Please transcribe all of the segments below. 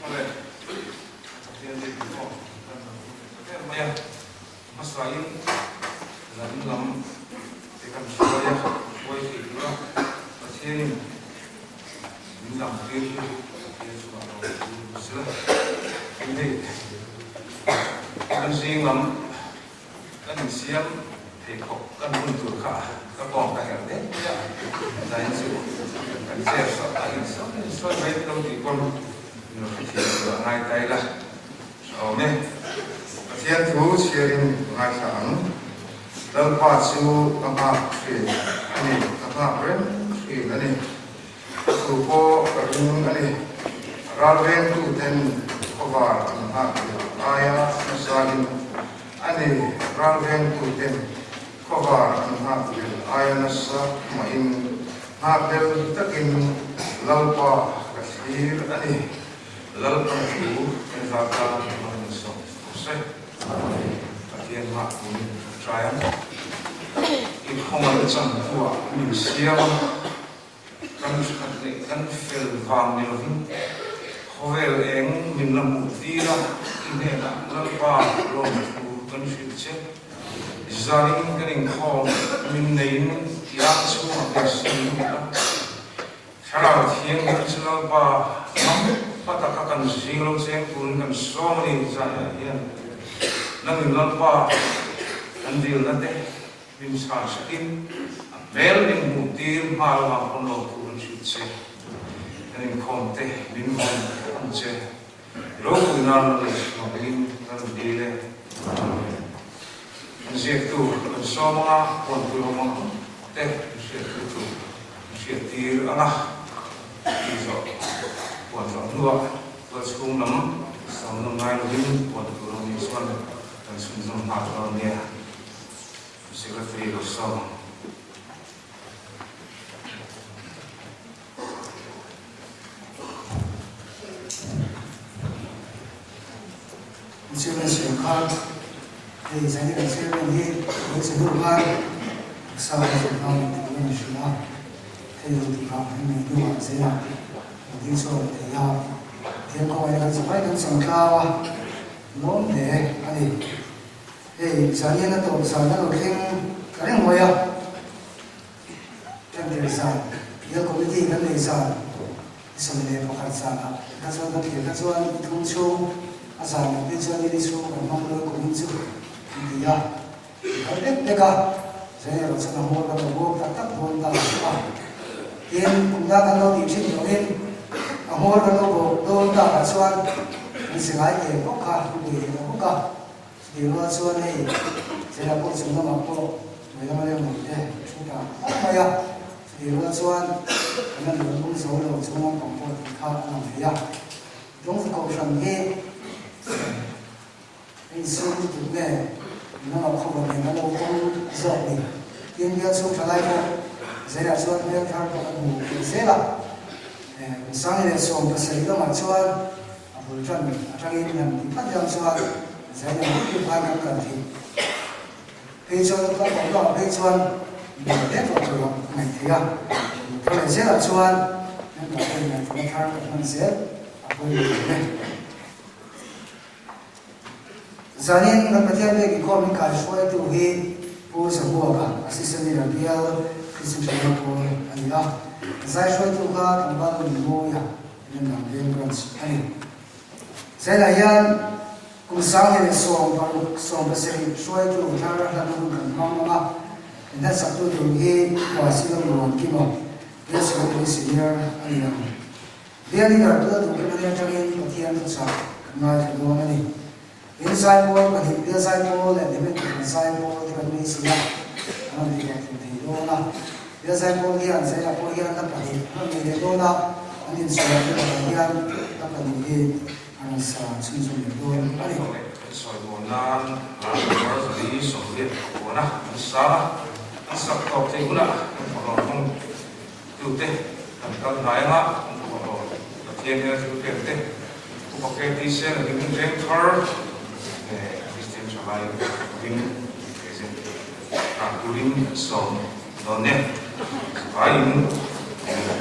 Awle, Pathian dik pawh kan lo hmu leh ta ber mai a, hmasain lam lam te kan hruai a, hruai thei tura Pathianin min lam tir hi Pathian chungah lo lut sela. Hei, kan zing lam Kan insiam pheikhawk kan hun tur kha ka kawng ka herh deuh mai a, zain chu kan chair saw a insawi insawi mai lo tih pawn min rawn hrethiam tur a ngai ta ila hre awm e. Pathian thu chhiarin ngaithla ang. Lalpa chu ka nghak thin a ni, ka nghak reng thin a ni. Ka thu pawh ka ring a ni. Ralvengtuten khawvar an nghak leh aia nasain a ni. Ralvengtuten khawvar an nghak leh aia nasa mahin nghakhlel takin Lalpa ka thlir a ni. Lalpa thu kan zar tan hmang in sawm tawh se. Pathian nghak turin ka try ang. I khawngaih changtuah min siam a. Kan that leh kan fel vang ni lovin khawvel eng min la hmuh tir a, i hnenah Lalpa lawmthu kan hrilh che. Zanin kan inkhawm min neiin i ang chhungah kan sin lut a, Thlarau Thianghlim chu Lalpa hnam pa taka kan zing lo cheng turin kan sawm a ni zaiah hian nangin Lalpa kan dilna te Min chhan hretin a hmel min hmuh tir hma lamah pawn lo tur an hrilh che. Kan inkhawm te min vawn ang che. I ropui nan la leh hmangin kan rawn dil e. Amen. Kan ziaktu kan sawm anga puanpui awm ang te kan hriattu chu kan hriat tir anga tih zawh puan zawh hnuah tualchhung lam sawm nawm ngai lovin puan tur awm nih chuan kan chhunzawm nghal dawn nia. Secretary lo sawm ang. Chairman siam khan hei zani kan chairman hi lo che hnu khan taksa a zir hma min tih in hrilh a, thei lo tih phah kan nei hnuah zelah lo ding chhuak leh thei a, thiam kawngah hian kan zavai kan changtlang a, lawm hle a ni. Hei zan hian a tawp zan a lo thleng ta reng mai a, Tantir zan, Bial Committee kan nei zan, 11 zanah kha chuan kan thlir kha chuan i thum chhung a zan leh phei chuan nili chhung kan hmang lawi kum in chu an ti a, an kal dek dek a, zan erawh chuan a hmawr kan lo bawm tak tak dawn ta a, tin kum dang kan lo tih thin tawhin a hmawr kan lo bawk dawn takah chuan kan si ngai ve bawk kha, an bui leh ta bawk a. Chutih rual chuan hei Zela pawh chung lamah pawh hnuai lama leng awm te thu ta khawp mai a, chutih rual chuan kan la nuam lung zo lo chung lampang pawh tih kha a lang thei a. Dawngva Kohhran hi a insum lutuk nge in lamah khawva nen a lo pawm zawk ni? Tin, bial chhung tha lai pawh Zela chuan hmel thar pawh kan hmu thei zel a, Kum 17 lamah chuan A bul tan atangin han ti phat deuh chuan zai lam hlut hlut khan kan kal thei. Phei chuan a tlak tawh hlauh phei chuan nuam hle tawh tur a ngaih theih a. Thar leh zelah chuan member ten ngaihtuahna thar kan hman zel a pawimawh hle e. Zanin kan Pathian biak inkhawm in kaihruaitu hi Pu Zabuaka, Assistant Leader Bial Christian Hrelna Pawl a ni a. Zai hruaitu kha tlangval Nunmawia Rinna Veng Branch a ni. Zailah hian kum 1016 17 hruaitu thar hlan hun kan hmang ang a, inhnatsaktu tur hi Huaisilo Nuam Kimo, Bial Secretary Senior a ni ang. Bial Leader Pu Lalduhkima atangin Pathian thuchah kan ngaithla dawn a ni. In zaipawl pahnih, Bial zaipawl leh Hlimen Kohhran zaipawl te kan beisei a, an rawn hlawhtling thei dawn a. Bial zaipawl hian Zaiah pawh hian hla pahnih an rawn nei leh dawn a, an insual te lakah hian hla pahnih hi a rawn sa chhunzawm leh dawn a ni. Kan sawi maw nan hla number 48 an sa a, an sak tawp theih hunah kan thawhlawm hmang tute kan kal hnai anga an thawhlawm Pathian hian a thil pek te Upa KT Sen a ding veng thar leh Kristian thalai ding present dan turin an sawm dawn e. Vaiin Amen.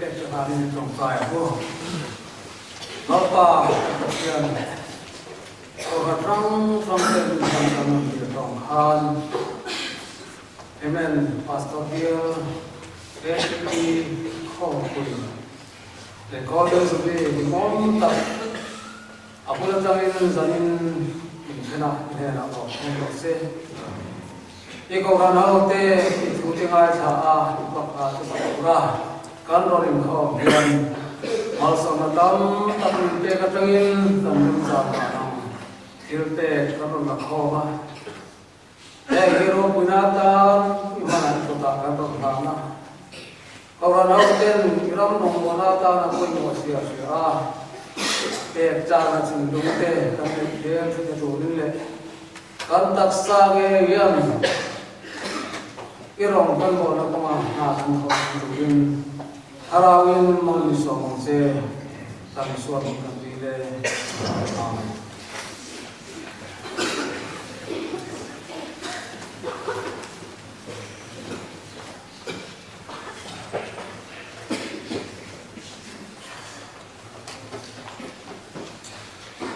Thilpek te hlanin i tawngtai ang u. Lalpa ka Pathian, Kohhran hrang hrang te min hman kan rawn dir tawng khan Amen Pastor Bial ACP Khawmpui leh Golden Jubilee hlimawm tak a bul atangin zanin min then a, i hnenah lawm thung rawh se. I Kohhran ho te i thu te ngaithla a, i pakha te sak tur a, kan rawn inkhawm hian malsawmna tam tak min pek atangin kan rimzal dan ang thil pek kan rawn la khawm a. Heng hi ropuina atan i hman an kutah kan rawn hlan a. Kohhran ho ten i ram rawngbawlna atana pawimawh zia hria a, pek chakna thinlung te kan neih hmel thina turin leh kan taksa ngei hian i rawng pawimawhna kawnga hna kan thawh thei turin Thlarauin mal ni sawm ang che, kan suat kan dil e. Amen.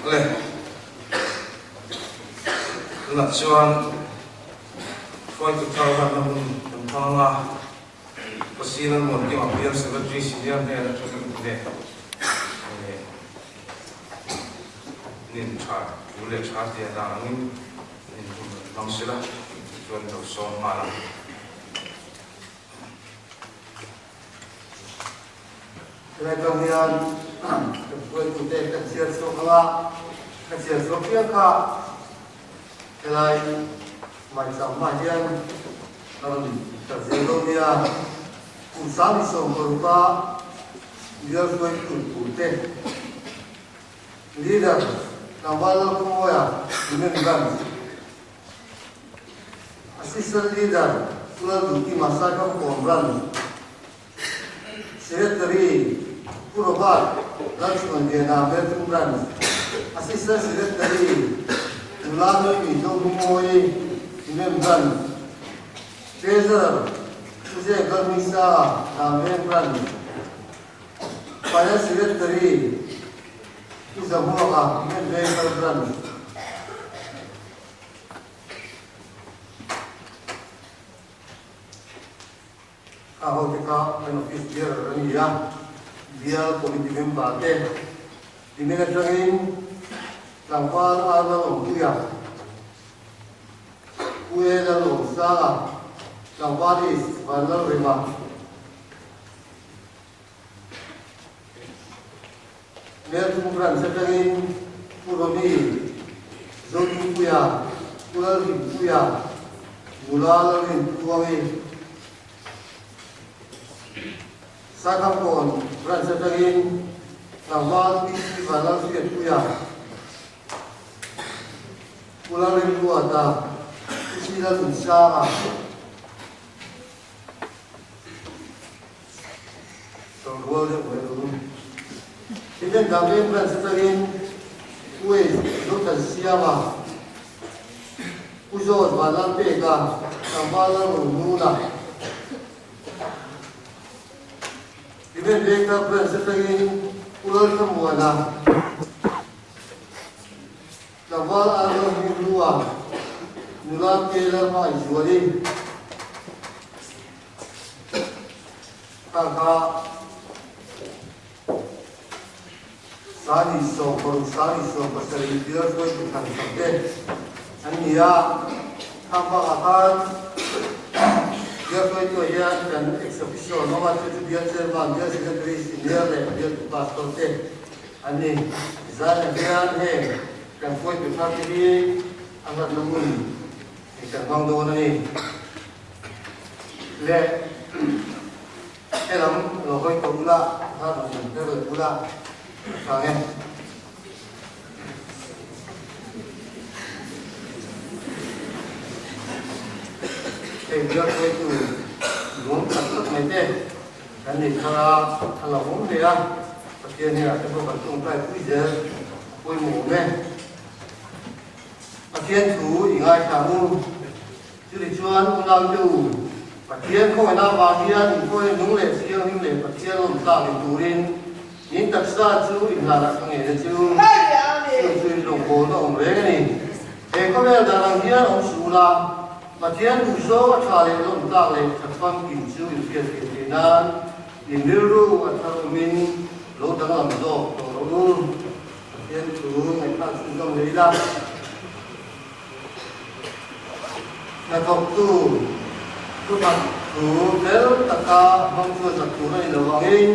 Le tunah chuan hruaitu thar hlanna hun kan hmang a, Pasir an muan kima Bial Secretary Senior hnen atangin leh nin tha tul leh tha tia dan angin nin hun kan hmang sela chuan lo sawm nghal ang. Helai tang hian kan hruaitute kan chhiar chhuak ang a, ka chhiar chhuak piang kha helai maicham ah hian ka rawn kal zel dawn nia. Kum 26 a bial hruaitu turte Leader Tlangval Lalkhawmawia Women Branch, Assistant Leader Lalduhkima Saikhamkawn Branch, Secretary Pu Robert Lalchhuanliana Melthum Branch, Assistant Secretary Nula Noemi Zohnumawi Women Branch, Treasurer Pu Zek Lalhmingsa Damveng Branch, Finance Secretary Pu Zahuanga Women Veng Branch. Ka hote kha kan office bearer a ni a, bial committee member te timen atangin tlangval Arnold Awmpuia, Pu E Lalawmsanga, tlangval East Vanlalrema, Melthum Branch atangin Pu Ronnie Zothingpuia, Pu Lalhimpuia, Nula Lalrinpuangi, Saikhamkawn Branch atangin Tlangval PC Vanlalhriatpuia, Pu Lalrinruata, Pu C Lalnunsanga, Rual deuh mai lo. Thillen dang veng branch atangin Pu Zothansiama, Pu Zawt Vanlalpeka, Tlangval Lalrohnuna. Thillen vengthar branch atangin Pu Lalthlamuana, Tlangval Arnold Hmuhlua, Nula K Lalhmangaihzuali. Kha Sani 16, Sani 17 bial hruaitu thlan sak te an ni a. Khang bakah khan bial hruaituah hian kan ex-officio an awm a, chu chu bial chairman, bial secretary, senior leh bialtu pastor te an ni. Zan hian heng kan hruaitu thar te hi a hlatna hmun kan hmang dawn a ni. Le helam lo hawi tawh ula, kha rawn in her leh ula a tha nge. Hei bial hruaitu nuam tak tak mai te kan nei thar a, a lo awm hle a, Pathian hian te pawh kan tawngtai pui zel a pawimawh awm e. Pathian thu i ngaithla ang u. Chutichuan unaute u, Pathian khawngaihna avang hian inkhawih nung leh thianghlim leh Pathian lawm tlak ni turin in taksa chu inhlanah ka ngen a chu. Chu chu in rawngbawlna awm reng a ni. He khawvel dan ang hian awm suh ula, Pathian duhzawng a tha leh lawm tlak leh tha famkim chu in hriat theih theih nan in rilru a thar awmin lo danglam zawk tawh rawh u. Pathian thu ngaihthlak chhunzawm leh ila. Hnathawktu thutak thu fel taka hmang chuan zak tur a ni lo angin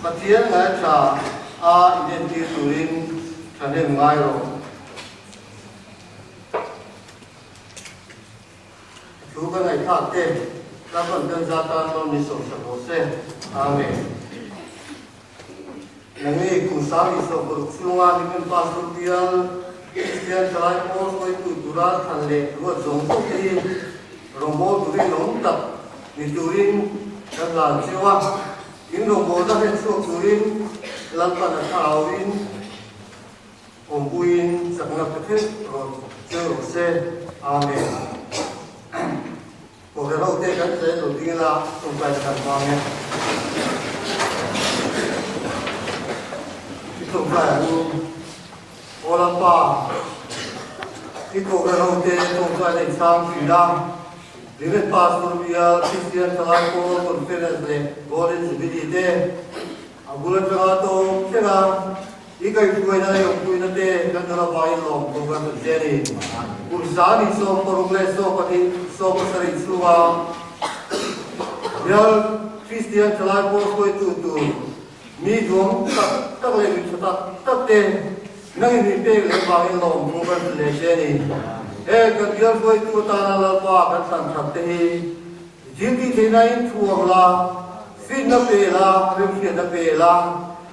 Pathian ngaihṭha a inentir turin ṭhahnem ngai rawh. Thu ka ngaihthlak te ka rawn tel zat tan lawm ni sawmsak rawh se. Amen. Nangni kum sang i sawhpawlh chhunga Nimin Pastor bial Kristian thalai pawl hruaitu tura thlan leh ruat zawng zawng te hi rawngbâwl turin awm tak ni turin kan hlan cheu a. In rawngbâwlna hlen chhuak turin Lalpan a thlarauin awmpuiin chakna pe theuh rawh cheu rawh se. Amen. Kohhran ho te kan tlai lo ding ila tawngtai na kan hmang e. I tawngtai ang u. Aw Lalpa, i kohhran ho te tawngtai na i chhang thin a. Reverend Pastor Bial Christian Thalai Pawl Conference leh Golden Jubilee te a bul atanga tawng thleng a. I kaihhruaina leh awmpuina te kan dal avangin lawm thu kan rawn che a ni. Kum sani 16 leh 12 17 chhunga Bial Kristian thalai pawl hruaitu tur mi duang tak tak leh mi tha tak tak te nangin min pek leh avangin lawm thu kan rawn leh che a ni. Heng kan bial hruaitu atana Lalpa kan thlan that te hi Thiltih theihna in thuam la, finna pe la, remhriatna pe la,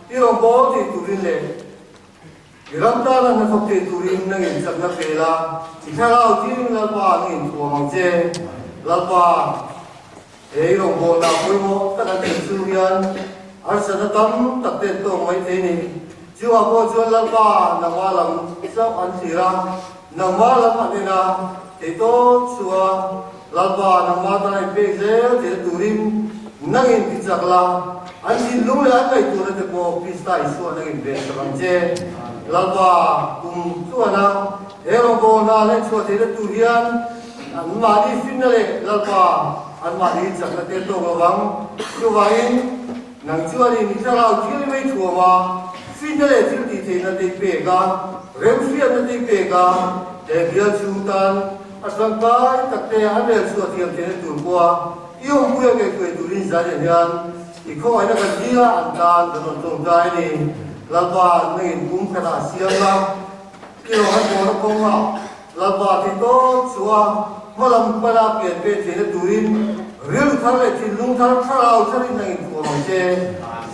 i rawngbâwl thei turin leh i ram tana hnathawk thei turin nangin chakna pe la, i thlarau thirin Lalpa nangin thuam ang che. Lalpa, he i rawngbâwlna pawimawh tak an thlen chung hian harsatna tam tak ten tawk mai thei ni. Chungah pawh chuan Lalpa nangmah lam chauh an thlir a, nangmah lam an en a, theitawp chua Lalpa nangmah tan a inpek zel theihna turin nangin ti chak la, an thinlung leh an ngaihtuahna te pawh Krista Isua nangin ven sak ang che. Lalpa kum chuana he rawngbawlna a hlenchhuah theihna tur hian anmahni finna leh Lalpa anmahni chakna te tawk lo vang. Chuvangin nang chuanin i thlarau thil mei thuam a, finna leh thil tih theihna te i pek a, remhriatna te i pek a, he bial chhung tan A tangkai tak te an rel chhuah thiam theihna tur pawha i awmpuia kaihhruai turin Zania hian i khawngaihna kan dil a, an tan kan rawn tawngtai a ni. Lalpa nangin kum khatah a siam la, i rawng a tawna kawngah Lalpa thei tawp chhuah a, hmalam pana pian ve theihna turin rilru thar leh thinlung thar thlarau tharin nangin thuam ang che.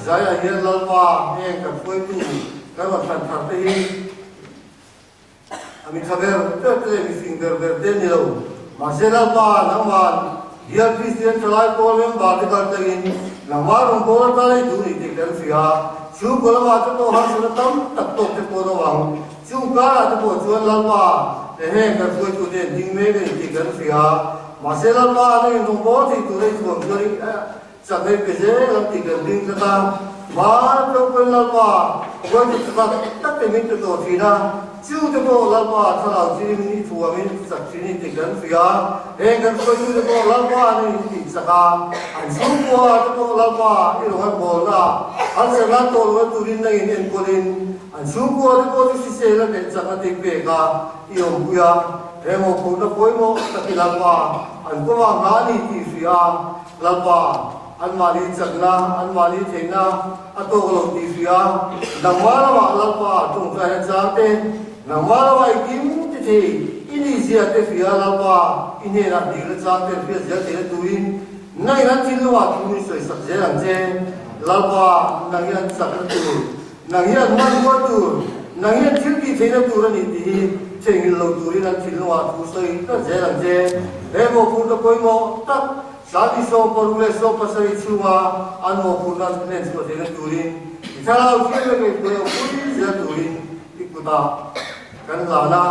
Zaiah hian Lalpa heng kan hruaitu kan rawn thlan thar te hi A mitha ber ber te leh mifing ber ber te ni lo. Mahse Lalpa, nangman Bial Kristian thalai pawl member te kal tangin nangmah rawngbâwl atan ei duh ni tih kan hria. Chhungkaw lamah te pawh harsatna tam tak tawk te pawh an awm ang. Chung karah te pawh chuan Lalpa, heng kan hruaitute an ding mek a ni tih kan hria. Mahse Lalpa, nangin rawngbâwl thei tur ei thuam chuan Chak hei pe zel ang tih kan ring tlat a, Hmar Tlawngkawi Lalpa huaite chak tak te min pe tawh thin a, chu te pawh Lalpa thlarau chirin i thuamin chak thin i tih kan hria, heng kan hruaitute pawh Lalpa an in tih chak a, an chhungkua te pawh Lalpa i rawn an bawlna an serhlan tawh lohna turin nangin enkawlin an chhungkua te pawh chu hrisel a leh chakna te i pek a, i awmpui a, he mawhphurhna pawimawh tak i Lalpa an kawngah nghah a ni tih hria. Lalpa, anmahni chakna, anmahni theihna a tawk lo tih hria, nangmah lamah Lalpa tawngtaina chang te, nangmah lamah i kim ti thei, i nihzia te hria Lalpa, i hnenah dilna chang te hriat zel theihna turin nangin an thinlungah thu min sawisak zel ang che. Lalpa, nang hi an chakna tur, nang hi an hmanrua tur, nang hi an thil tih theihna tur a ni tih hi theihnghilh lo turin an thinlungah thu sawi tlat zel ang che. He mawhphurhna pawimawh tak Sani 16 leh 17 chhunga an mawhphurhna an hlen chhuah theihna turin i thlarau thiam leh ngaihtuah eng pui zel turin i kutah kan hlan a.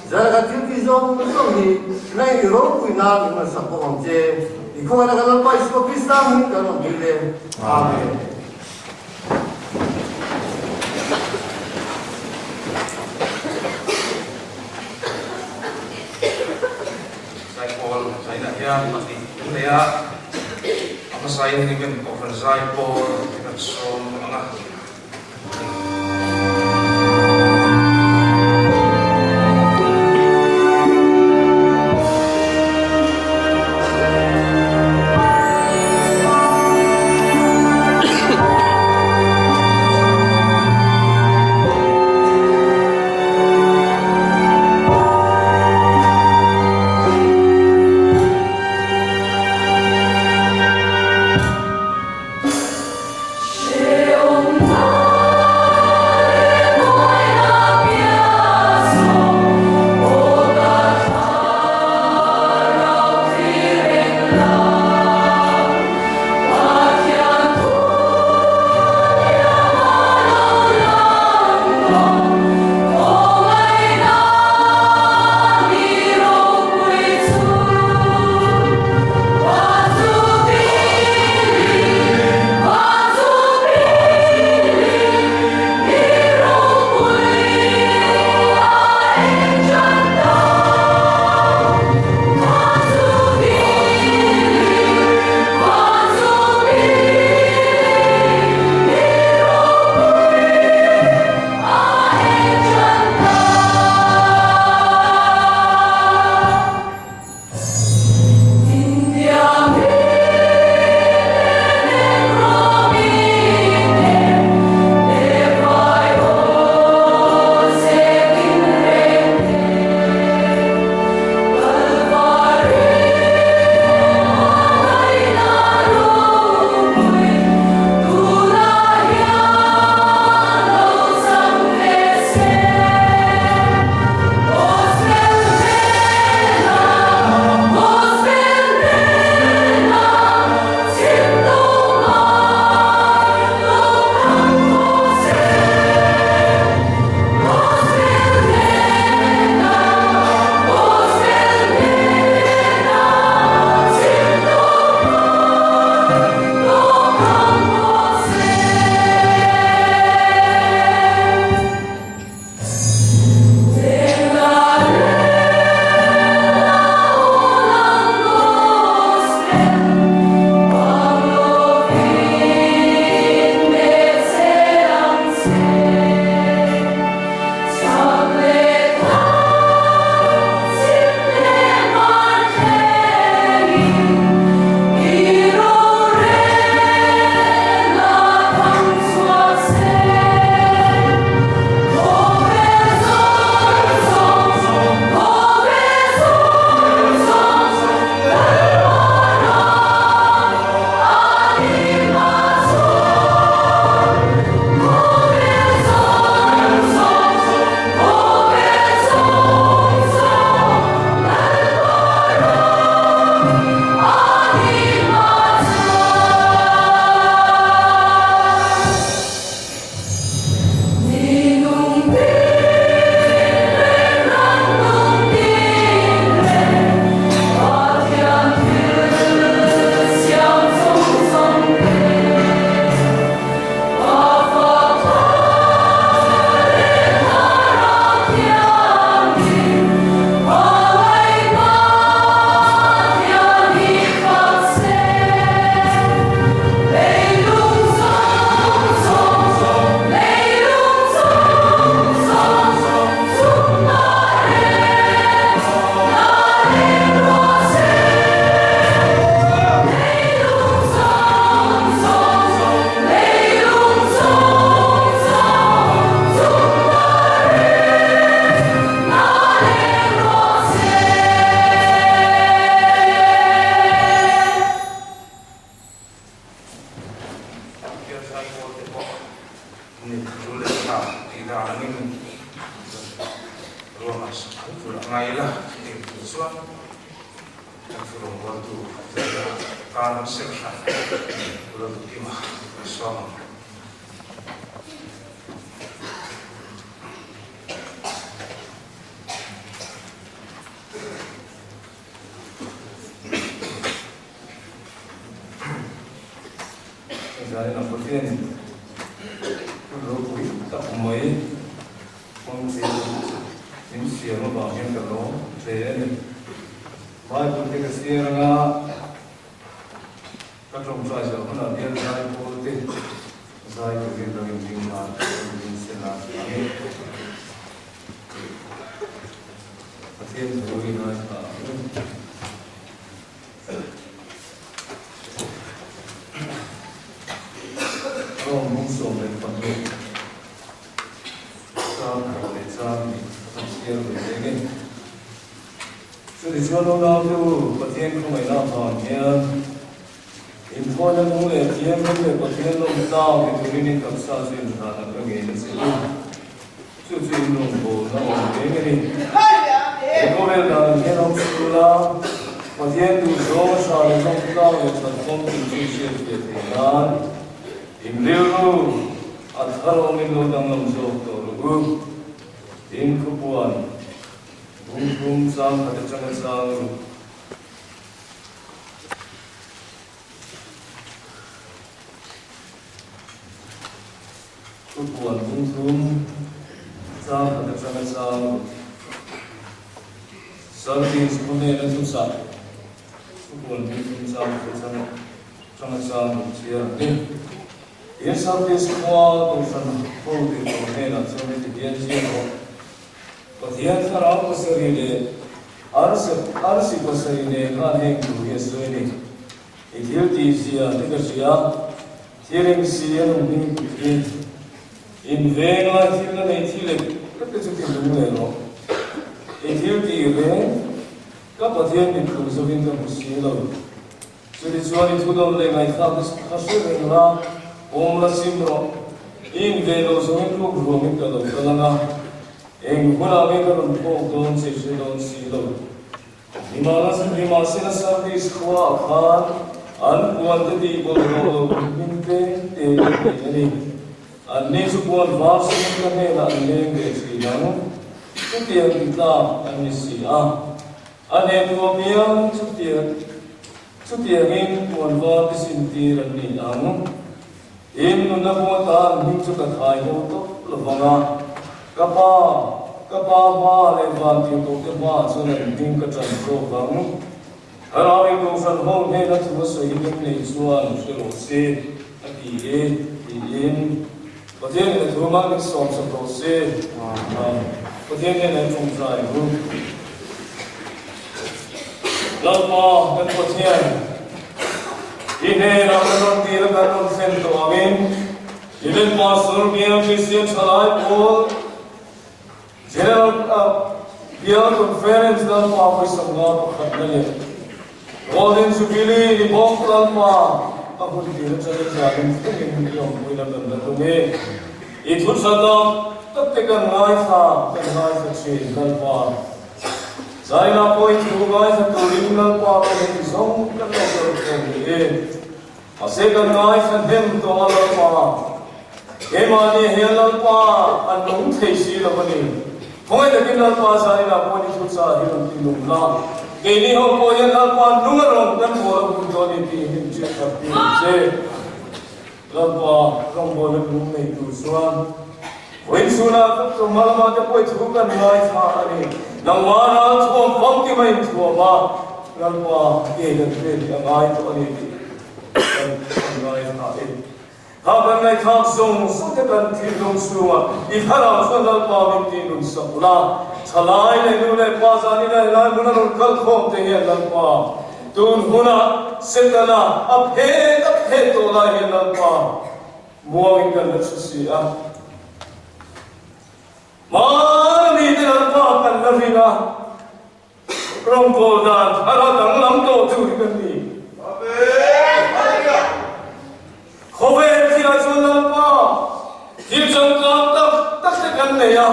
Zara kan thil tih zawng zawng hi nangin i ropui nan min rawn sak bawk ang che. I khawngaihna kan Lalpa Isua Krista hmingin kan rawn dil e. Amen. Zaipawl zainah hian pahnih kan nei a, a hmasain Niven Kohhran Zaipawl te kan sawm ang a. Bialzai pawl te pawh ni tul leh tha tih dan angin ruang an tur a ngai la tih tur chuan kan thurawngbawntu tan an serh hran ula duhkima kan sawm ang. Zanin a Pathianin hun ropui tak mai hmang zel min siam avang hian ka lawm hle a ni. Bible te ka chhiar anga ka tawngtai zawh hunah bial zai pawl te zai turin lo inring nan min sel a ang. Pathian thu i ngaithla ang. Rom 12 chang khat leh chang hnih a chhiar ve leng e. Chutichuan unau te u, Pathian khawngaihna avang hian inthawina nung leh thianghlim leh Pathian lawmtlang ni turin in taksa chu inhlan a ka ngei na che u. Chu chu in rawngbawlna awm reng a ni. He khawvel dan hian awm sul a, Pathian duh zawng a hra leh zawng tlang leh that famkim chu hriat ve theih nan in rilru a thar awmin lo danglam zawk tawh rawh u. Tin khupuan bungthum chang khat atanga chang ruk. Thupuan bungthum chang khat atanga chang ruk. Sardis khawvela thuchah thupuan bungthum chang khat atanga chang ruk chhiar ang ni. He Sardis khua Kohhran ho tirhkoh hnenah chuan heti hian ziak rawh, Pathian thlarau pasarih leh arsi pasarih nen khan heng thu hi a sawi a ni. I thil tih zia te ka hria, thil eng si a nung hming put hi. In veng lai thil la nei thi lek lek te chu ti lung leh rawh. I thil tih reng ka Pathian mit tluk zovin ka hmu si lo. Chutichuan i thudawn leh ngaihthlak te kha hre reng la, awm la sim rawh. I in ve lo zawngin ruk ruangin ka lo kal ang a, eng hunah nge ka rawn phawk dawn che hre dawn si lo. Nimahsela Sardis khuaah khan an puante tih bawlhhlawh lo hming tlem te an nei a ni. Anni chu puan var sengin ka hnenah an leng ve thin ang. Chutiang ti tlak an ni si a. A hnehtu apiang chutiangin puan var ti sintir an ni ang. Tin, nunna kawng atan hming chu ka thai ho tawp lo vang a, ka pa, ka pa hma leh vantirhkohte hmaah chuan an hming ka ṭan zawk ang. Thlarau in Kohhran ho hnena thu a sawi hi nei chuan hre rawh se, a ti e, tiin Pathianin a thu hmang min sawmsak rawh se. Amen. Pathian hian an ṭawngṭai ru. Lalpa kan Pathian, i hnenah kan rawn tir a kan rawn thlen tawh angin, Event Pastor Bial Kristian Thalai Pawl General Bial Conference Lalpa vawisamnga pakhatna leh Golden Jubilee ni bawk Lalpa a hun tir atangin zanin thlengin i awmpui lam rawn la tum e. I thu tha tak tak te kan ngaithla kan ngaithla thin Lalpa. Zaina pawh i thu ngaithla turin Lalpa kan heti zawng kan lo kal khawm ni e. Mahse kan ngaithla hnem tawh a Lalpa. Keimahni hian Lalpa a nung thei si lo a ni. Khawngaih takin Lalpa zaina pawh i thu chah hi rawn ti lung la. Keini ho pawh hian Lalpa nung a rawn kan bawl a hun dawn i tih hi hriat khat tir ang che. Lalpa rawngbawlna lung nei tur chuan vawiin chhunah ka tlawmhma lamah te pawh i thu kan ngaithla a ni. Nangmah ral thuam famkim a inthuam a, Lalpa ke kan hriat hi a ngai tawh a ni tih kan ngaithla e. Kha kan ngaihthlak zawng zawng te kan thinlung chhungah i thlarau chuan Lalpa min tih nun sak la, thalai leh nu leh pa zan ina helai hmun a rawn kal khawm te hian Lalpa Tun hunah Setana a phet a phet tawh lai hian Lalpa muangin kan la chhu si a. Hmana mite Lalpa kan la ring a, rawngbâwl dan thar a danglam tawh tur hi kan ni. Khawvel thilah chuan Lalpa thil changkang tak tak te kan nei a,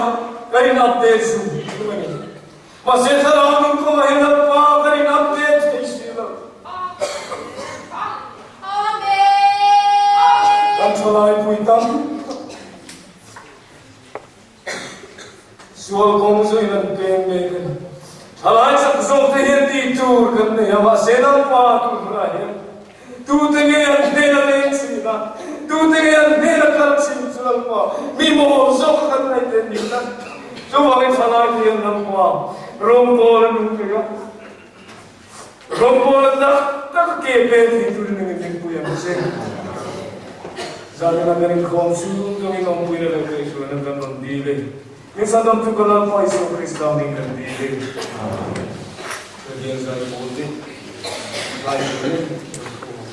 kan in update zung zung a ni. Mahse thlarau nun kawngah hian Lalpa kan in update thei si lo. Kan thalai pui tam tak sual kawng chu in an peng mek a ni. Thalai chak zawk te hian tih tur kan nei a, mahse Lalpa tur hunah hian tute nge an hnen a leng thin a? Chuvangin thalai te hian lampa rawngbâwl a nung thei a, rawngbâwl a tak tak a ke pen thei turin engin dingpui ang che. Zanina kan inkhawm chhung tawngin awmpuina leh kaihhruaina kan rawn dil e. Min chhandamtu ka Lalpa Isua Krista hming kan dil e. Pathian zai pawl te, zai pawl te, rawn khawm ang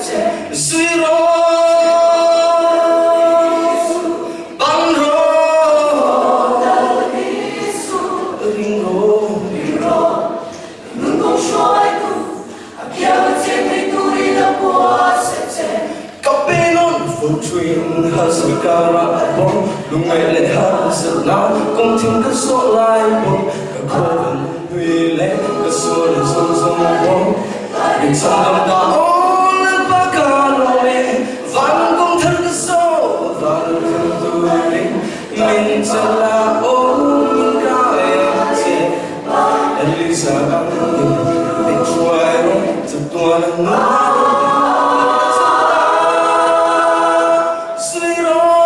che. Zui rawh, pan rawh, ring rawh. Zui rawh, pan rawh, ring rawh. Ka penawn fo ṭhuin harsat karah pawh lungngaih leh harsatna kawng thim ka zawh lai pawh ka khawn hlui leh ka sual zawng zawng pawh min chhandam ta aw Lalpa ka lawm e van kawng thar ka zawh van thar turin min chelh la aw min kai ang che Elisa ang min hruai rawh chatuan a nung Zui rawh,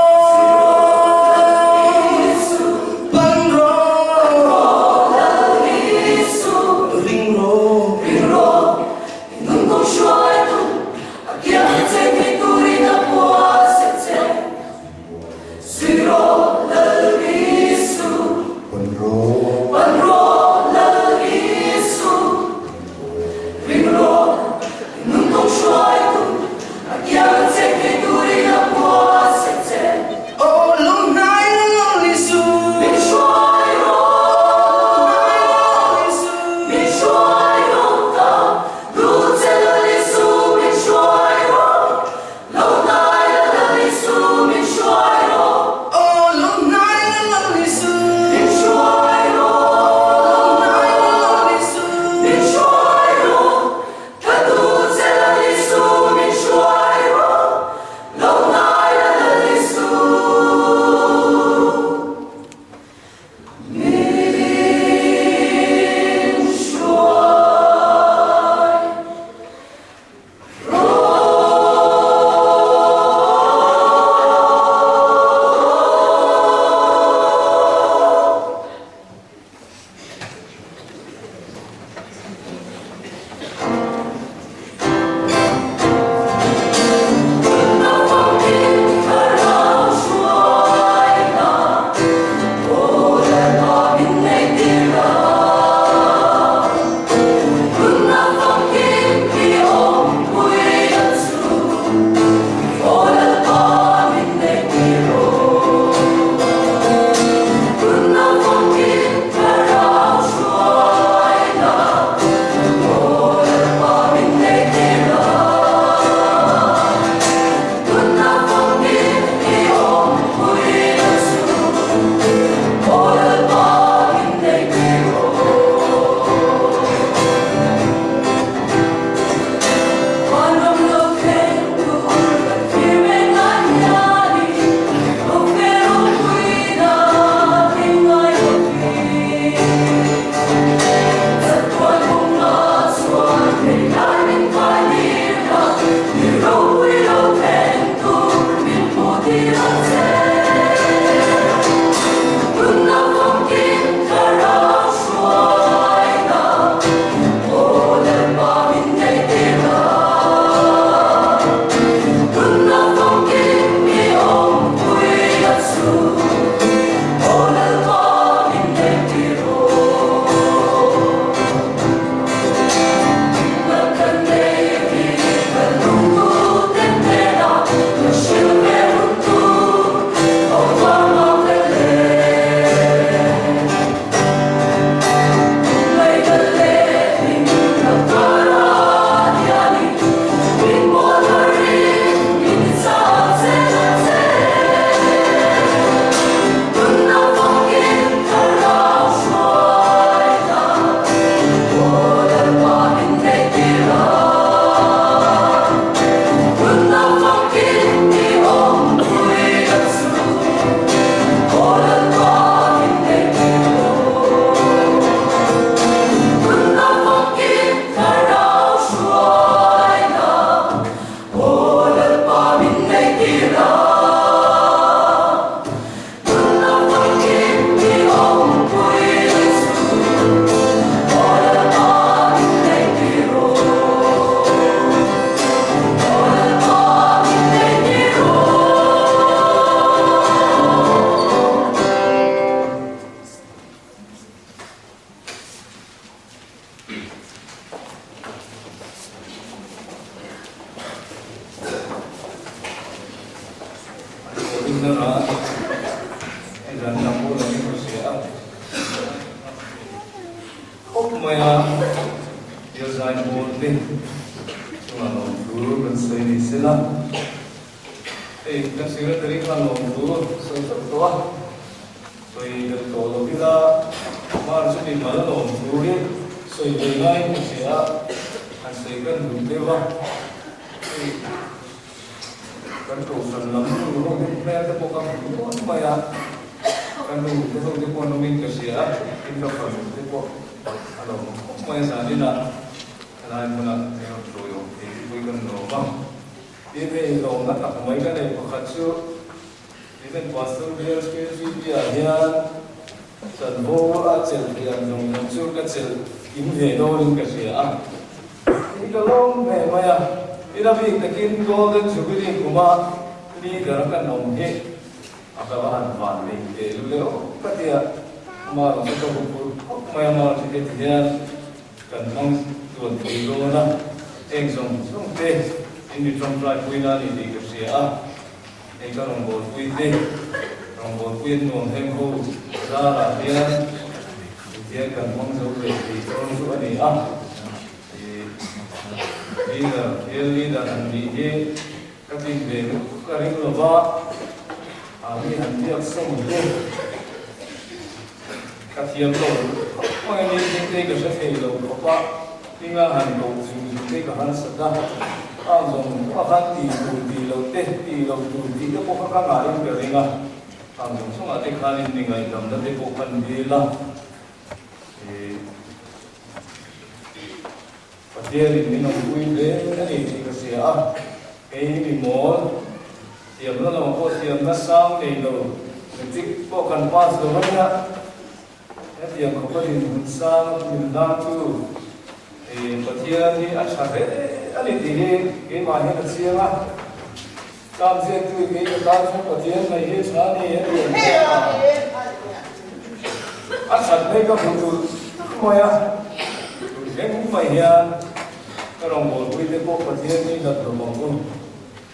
pan rawh, ring rawh. Aw lunghnai lung Isu. Aw lunghnai lung Isu. Lunghnai lung Isu. rimna rah a ni. Hei zan lam pawh lo in hria a. Khawp mai a, Bial zai pawl te chungah lawmthu kan sawi ni sela. Hei kan secretary khan lawmthu sawi tawp tawh a, sawi belh tawh lo ila mar chu mi mal lawmthu hi sawi ve ngaiin ka hria a, han sawi kan duh deuh a. Hei kan kohhran lam nu ho te hmel te pawh ka hmu nual mai a, ka nu te ho te pawh an awmin ka hria a, tin ka fanu te pawh a lo awm khawp mai a zaninah helai hmunah eng rawn tawi awm thei te pawhin kan lawm a. Tin hei lawmna tak mai ka nei pakhat chu Even Pastor Bill KGB ah hian chanvo a chelh theih ang zawng zawng chu ka chelh kim ve dawnin ka hria a. Tin ka lawm ve mai a, tin a bik takin Golden Jubilee kuma leader a kan awm hi a ka va han van nei teh lu leh awk ka ti a, ama rawn chu ka huphurh khawp mai a, ama rawn chu heti hian kan hmang tuan thei dawn a, eng zawng zawng te in mi tawngtai puina a ni tih ka hria a. Hei ka rawngbawlpui te, rawngbawlpui an nuam heng ho zarah hian tihian kan hmang zo ve tih dawn chu a ni a. Ih leader, bial leader han nih hi ka tin ve lutuk ka ring lo va, ah mi han biak sawm te ka thiam lo khawp mai a ni, heng te ka hre thei lo khawp a. Hminga han koh zung zung te ka harsat a, ang zawng a khan tih tur tih loh te, tih loh tur tih te pawh kha ka ngahin ka ring a, ang zawng zawngah te khanin mi ngaihdamna te pawh khan dil a, ih Pathianin min awmpui hle a ni tih ka hria a, kei mi mawl thiamna lamah pawh thiamna sang nei lo, matric pawh kan pass lo a nia. Hetiang khawpa dinhmun sang min hlang chu Pathian hi a tha hle a ni tih hi keimah hian a chiang a. Tlak ziaktu kei ka tan chuan Pathian mai hi tha a ni a ti ang chiah a. A that mai ka hmu tur mai a, tun thleng mai hian ka rawngbawlpui te pawh Pathian hi nat lo ang u.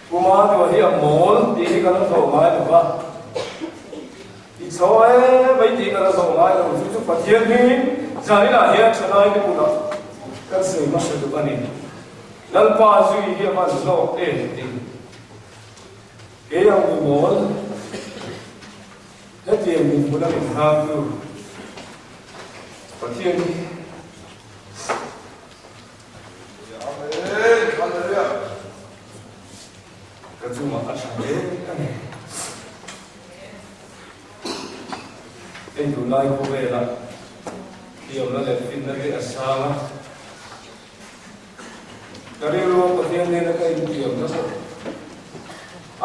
Kuma tuah hi a mawl tih hi ka la thawh ngai lo va. I chho e mai tih ka la zawh ngai lo, chu chu Pathian hi zaninah hian thalai te bulah kan sawi hmasa duh a ni. Lalpa zui hi a hman zawk em tih kei ang mi mawl hetiang dinhmun a min nghaktu Pathian hi Ka chungah a tha hle a ni. Hei tunlai khawvela thiamna leh finna te a sang a, ka rilru a Pathian nena ka intiamna pawh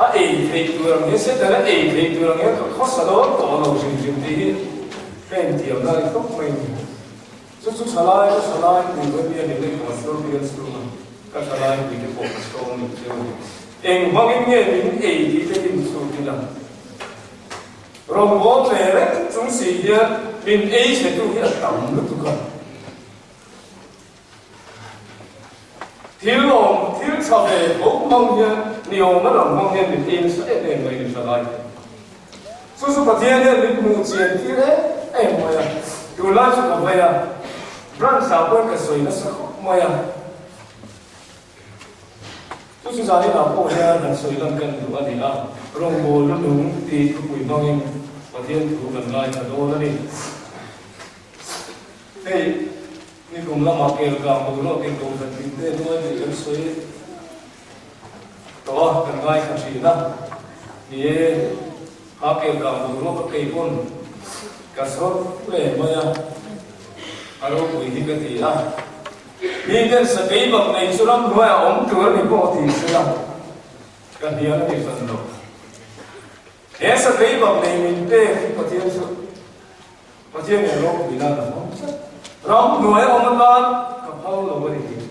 a ei theih tur ang hian Satan a ei theih tur ang hian ka khawsa dawn tawh lo hrim hrim tih hi ka intiamna a ni tawp mai a ni. Chu chu thalai ka thalai pui ve mi a ni leh Pastor bial chhunga ka thalai pui te pawh ka sawm ni cheu a ni. Eng hmangin nge min ei tih te in chhut ila. Rawngbâwl ve reng chung si hian min ei chhetu hi a tam lutuk a. Thil awm, thil tha ve tho hmang hian ni awm a lang hmang hian min ei nasa em em mai ni thalai te. Chu chu Pathian hian min hmuh chian tir em em mai a, tunlai chu ka vei a, branch ah pawhin ka sawi nasa khawp mai a. Chu chu zanin ah pawh hian han sawi lan kan duh a ni a, rawngbâwl lu nung tih thupui hmangin Pathian thu kan ngaithla dawn a ni. Hei nikum lamah kelkang boruakin kohhran tinte hnuai tih kan sawi. Tawh a, kan ngaithla thin a. Ni e, kha kel kang boruak a kei pawn ka sawr hle mai a, a ropui hi ka ti a. Miten sakei bak nei chu ramhnuaiah awm tur a ni pawh ti sela, ka hnial a ni hran lo. He sakei bak nei min pek hi Pathian chu Pathian in ropui nan a hmang tlat. Ramhnuai a awm atan ka phal lo a ni tih.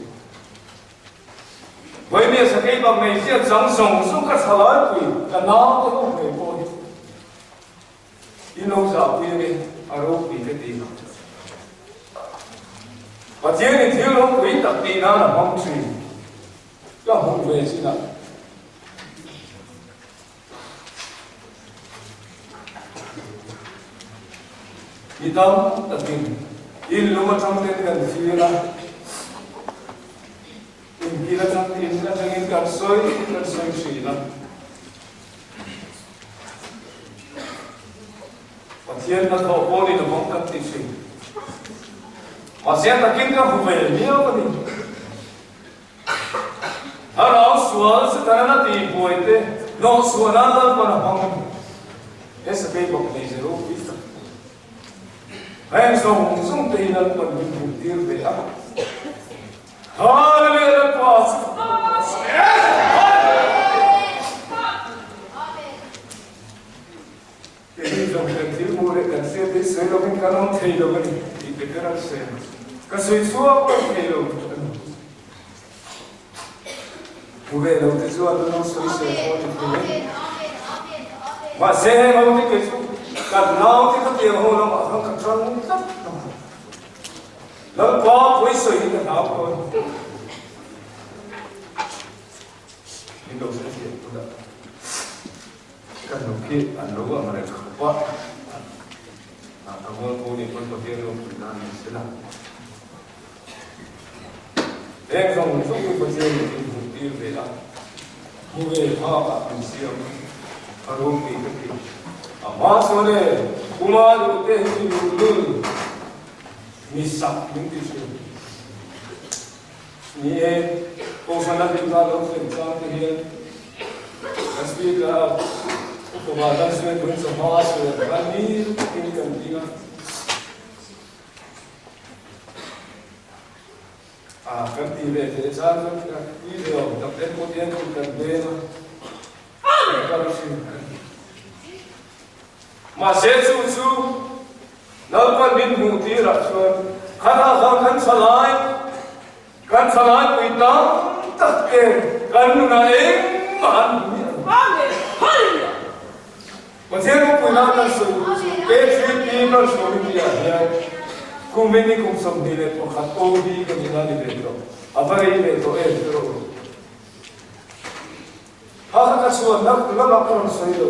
Vawinia sakei bak nei ziat chang zawng zawng ka tha lai pui ka nau te ho ngei pawh hi i lo zahpui ange a ropui ka ti. Pathian in thil ropui tak tih nan a hmang thin ka hmuh ve chinah. Mi tam takin in lung atang ten kan thlir a, in kil atang in atangin kan sawi kan sawi thin a. Pathian hnathawh pawh ni lovang kan ti thin. Mahse takin ka hmu ve viau a ni. Thlarau sual Setanan a tih buai te hnawhchhuah nan Lalpan a hmang a ni. He sakei bawk nei ze ropui tak. Heng zawng zawng te hi Lalpan min hmuh tir ve a. Hallelujah Lalpa chu Kei zawng kan thil hmuh leh kan hriat hi sawi lovin kan awm thei lo a ni tih te ber an sawi ang. Ka sawi chhuak lo thei lo a ni. Hmu ve lo te chuan an lo sawi sawi pawh ni thei e. Mahse heng ho te kei chu kan nau te ka tiang ho lamah khan ka tang tlat a. Lalpa pawi sawi hi ka hlau dawn. Min lo hrethiam bulah. Ka nu khi an lo ang reng khawp a, a ka mualpho nih pawn Pathian ropui nan ni sela. Heng zawng zawng hi Pathian in min hmuh tir ve a, hmu ve phak ah min siam a ropui ka ti. A hma chuan e, Kuma duh te hi mi luhlul, mi sak min ti thin. Ni e, Kohhran a hlimna lo thlen chang te hian kan speaker a upa Vanram Suan tun chawhma a sawi ang khan ni takin kan ding a. A kan ti ve thei chang chuan kan ti ve awm tak te pawh hian kut kan beng a, kan kal thin a ni. Mahse chu chu Lalpan min hmuh tirah chuan khatah khan kan thalai, kan thalai pui tam tak te kan nunah engmah an hmu miah lo. Pathian ropui nan kan sawi duh chu K3P Branch Committee ah hian kum in i kum 21 OB ka nihna a ni ve tawh. A va rei ve tawh em te rawh u. Hakha ka chhuan nak lamah ka rawn sawi lo.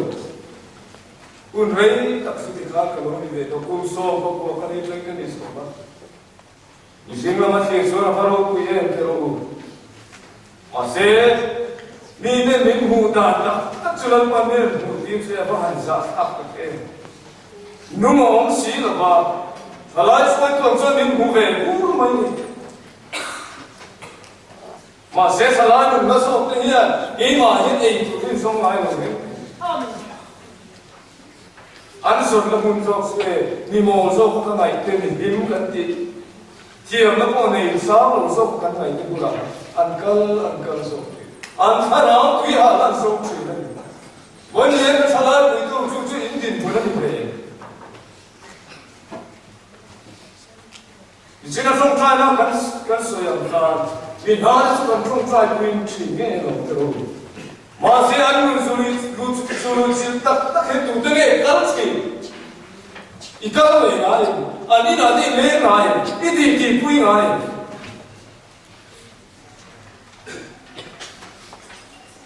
Hun rei tak chu tikhan ka lo ni ve tawh. Kum sawm pakua ka ni thleng ka ni sawm a. Mihring lama thlir chuan a va ropui em te rawh u. Mahse, mite min hmuh dan tak tak chu Lalpa hmel hmuh tir che a va han zah thlak tak em. Nung a awm si lova, thalai hruaitu ang chuan min hmu ve bur mai ni. Mahse thalai nunna zawk te hian keimah hian ei tur hi zawng ngai lo reng reng. An zawnna hmun zawk chu e, mi mawl zawk ka ngaih te mi hlim kan tih thiamna pawh nei sang lo zawk kan ngaih te bulah an kal an kal zawk thin. An thlarau tui hah an zawk thin a ni. Vawiin ka thalai puitu chu chu in dinhmun a ni ve em? Nichina tawngtaina kan kan sawi ang khan mi hna te chu kan tawngtai puiin thin nge lo te u. Mahse an nun zuli zulu chil tak tak hi tute nge kal thin? I kal ve ngai em? An inah te i leng ngai em? I titi pui ngai em?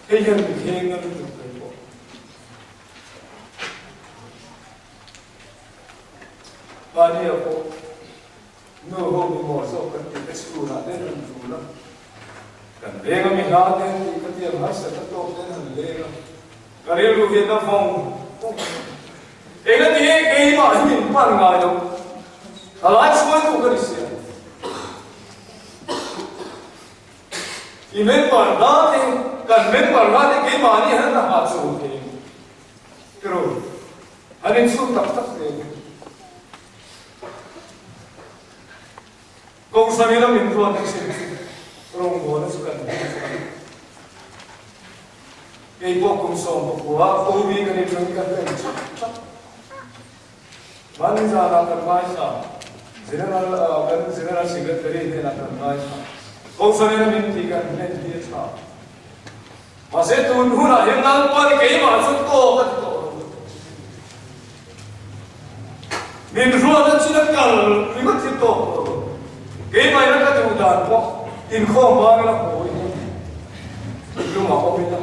Hei hian mi theng na lutuk mai pawh. Mahnia pawh nu ho mi maw zawk kan tih te chhunah ten han tul a, kan leng a mi hla ten tih ka tiang harsat a tawk ten han leng a, ka rilru hian a vawng vawng a. Engati nge keimah hi min pan ngai lo, thalai hruaitu ka ni sia. I member hla te, kan member hla te keimahni hian a hahchawl thei. Tiraw? An inchhung tak tak hle a ni. Kohhran ila min ruat a chin chu rawngbawlna chu kan hmang chu a ni. Kei pawh kum 11 OB ka nih chuan ka hlen chak chak. Mahni zanah kan ngaithla, General kan General Secretary hnenah kan ngaithla. Kohhran ila min tih kan hlen hi a tha. Mahse tun hunah hian Lalpa ni keimah chu tawk a ti tawh lo. Min ruat a chin a kal ringawt hi tawk tawh lo. Keimah ina ka duh dan pawh inkhawm bang ila haw ila lungah awm ila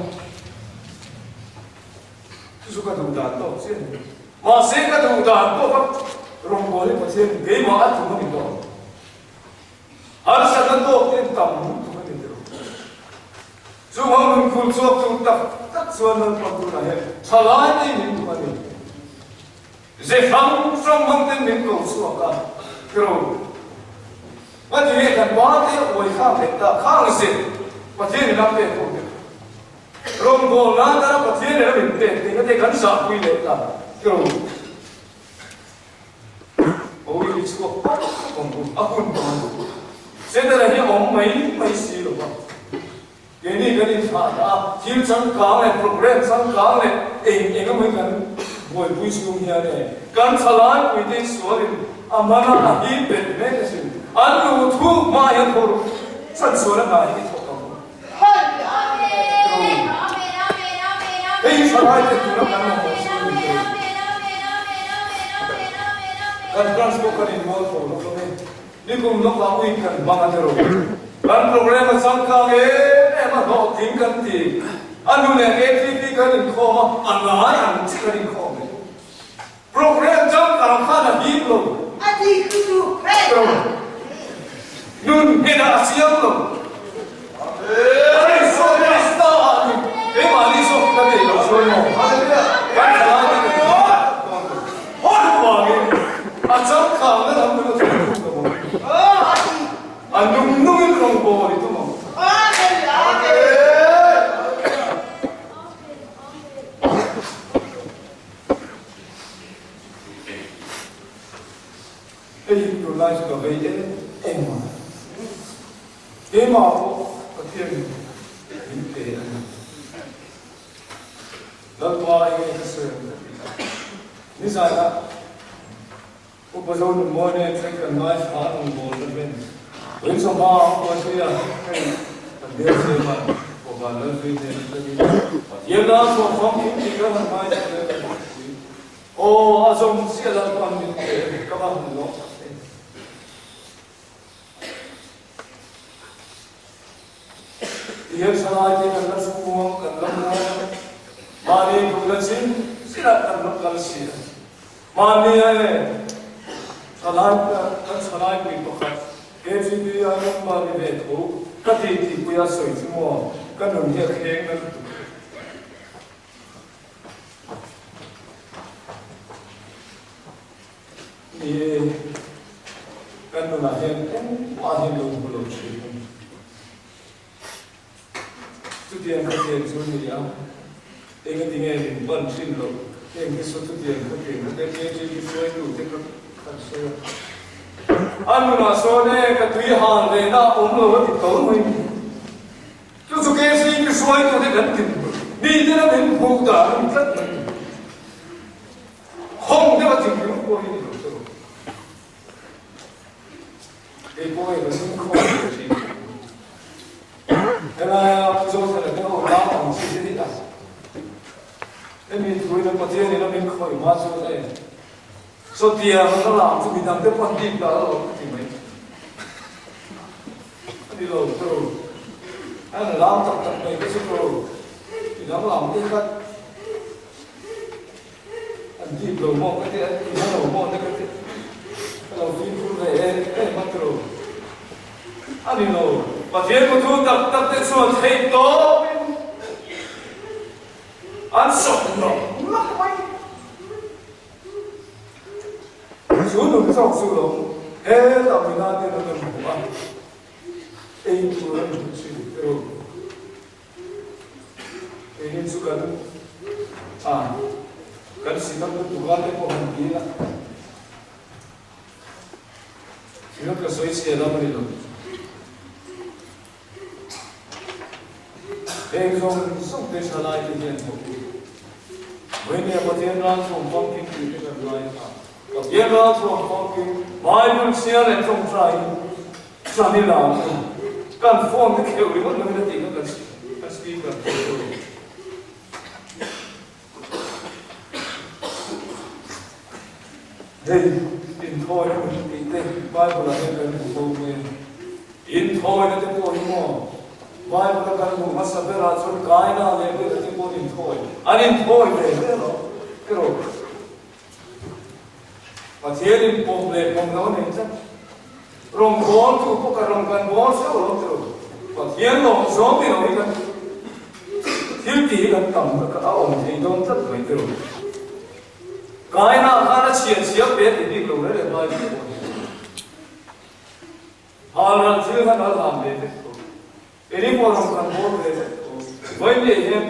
chu chu ka duh dan tawk chiah a ni. Mahse ka duh dan pawh ka. Rawngbâwl hi Pathian keimah a tum a ni tawh. Harsatna tawk te tam lutuk a ni tawh. Chung ho nun khul chhuak tur tak tak chuan Lalpa tunah hian thalai te min duh a ni. Ze hrang hrang hmang ten min ko chhuak a, kiro Ngati nge kan pa te uai khang leh ta khang ze Pathian in a pek ho te kha. Rawngbâwl nan tana Pathian in a min pek te kha te kan zahpui leh ta kiro. Awii chhuak tak awm hun a hun tawh a ni. Setana hi a awm mai mai si lo va. Keini kan inthlah dah a, thil changkang leh program changkang leh eng eng emaw hi kan buaipui chhung hian e, kan thalai puite hi sualin a man a, a him bet mek asin. An lu thuk hma hian thaw ru chan sual a hna hi i thawk ang u. Hei hi thalai te tuna kan mamawh chu a ni thei. Kan branch pawh kan inmual tho lawk lawk e. Nikum lawkah ui kan hmang a ni ro. Kan program a changkang em em a, hlawhtling kan ti. A nu leh KTP kan inkhawm a, a ngai ang chi kan inkhawm leh. Program changkang khan a him lo. Ro. Nun nghenah a chiang lo. Isua Krista ah ni keimahni zawk ka nei lo chuan maw? Kan thalai te kan hawn vangin a changkangna lam kan la thawk thung lo ang. A nung nungin rawngbâwl i tum ang. Hei hi tunlai chu ka vei em em a. Keimah pawh Pathianin min pe a ni. Lalpa enge ka sawi ang ka ti a. Nizanah Upa Zonunmawi nen thleng kan ngaithla a rawn bawl na hlen. Vawiin hma Upa Zuia hei kan bial siam a, Upa Vanlalzui nen atangin Pathian ral chhuak famkim tih kan han ngaithla leh kan hmu si. Aw a zawm chiah Lalpa'n min pe a ni ka va han lawm tak em. Tihian thalai te kan la chhung kan la muang a, mahni duh la chin chinah kan la kal si a. Mahni a e, thalai kan thalai pui pakhat KGB a rawng mahni ve tho ka ti tih pui a sawi chu maw ka nun hi a kheng na lutuk. Ni e, kan nunah hian engmah hian lo hmu lo thin a ni. Chutiang ka thian chu ni a, engati nge min pan thin loh? Heng hi saw chutiang ka thian kha te KGB hruaitu te kha kan sawi a. A nunah sawn e, ka tui hal ve na a awm lo a ti tho mai ni. Chu chu KGB hruaitu te kan ti mite la min hmuh dan a ni tlat mai ni. Khawng deuh a thing ringawt pawh hi ni lo chu. Kei pawh hei ka lung khawng ve thin. Helaia Pu Zothana te ho lam ang chi te hi a. Hemi thuin a Pathian in a min khawih hma chuan e. Sawtiang a lam chu midang te pawh an bik dah lo ka ti mai. A ni lo chu. An lam tak tak mai te chu ko. Midang lam te kha An dip lo maw ka ti, an ti hma lo maw te ka ti. Ka lo fimkhur ve em em a tiro. A ni lo, Pathian kuthu tak tak te chuan theih tawpin an sawp nawk nawk mai. Chu nun chawk chu lo hetah mina ten an rawn hmu a, ei tur an hmu thin tiro. Keini chu kan a kan sinam lutuk a te pawh han ti ila sinam ka sawi chhe lam a ni lo. Heng zawng zawng te tha lai te hian hmu u. Vawinia Pathian ral chhawm famkim tih te kan lai kha. Pathian ral chhawm famkim Bible chhiar leh tawngtai Chuan i lam chu kan phone te kheuh ringawt lovin a tih kha kan kan speaker te chu. Hei inthawina hun tih te Bible ah hian kan hmu fo mai a. Inthawina te pawh hi maw Bible a kan hmuh hmasa berah chuan Kaina leh Abela te pawh an inthawi an inthawi ve ve lo erawh. Pathianin pawm leh pawm lo a nei tlat. Rawngbâwl tu pawh kan rawn kan bâwl hreuh lo tiro. Pathian lawm zawng ni lo hi kan thil tih hi kan tam tak a awm thei dawn tlat mai tiro. Kaina khan a chhiat chhia pe a ti bik lo reng reng Bible pawh hi. Halral thil khan a hlan ve vek tho. Eri pawh rawn kan bawl ve vek tho. Vawiin hian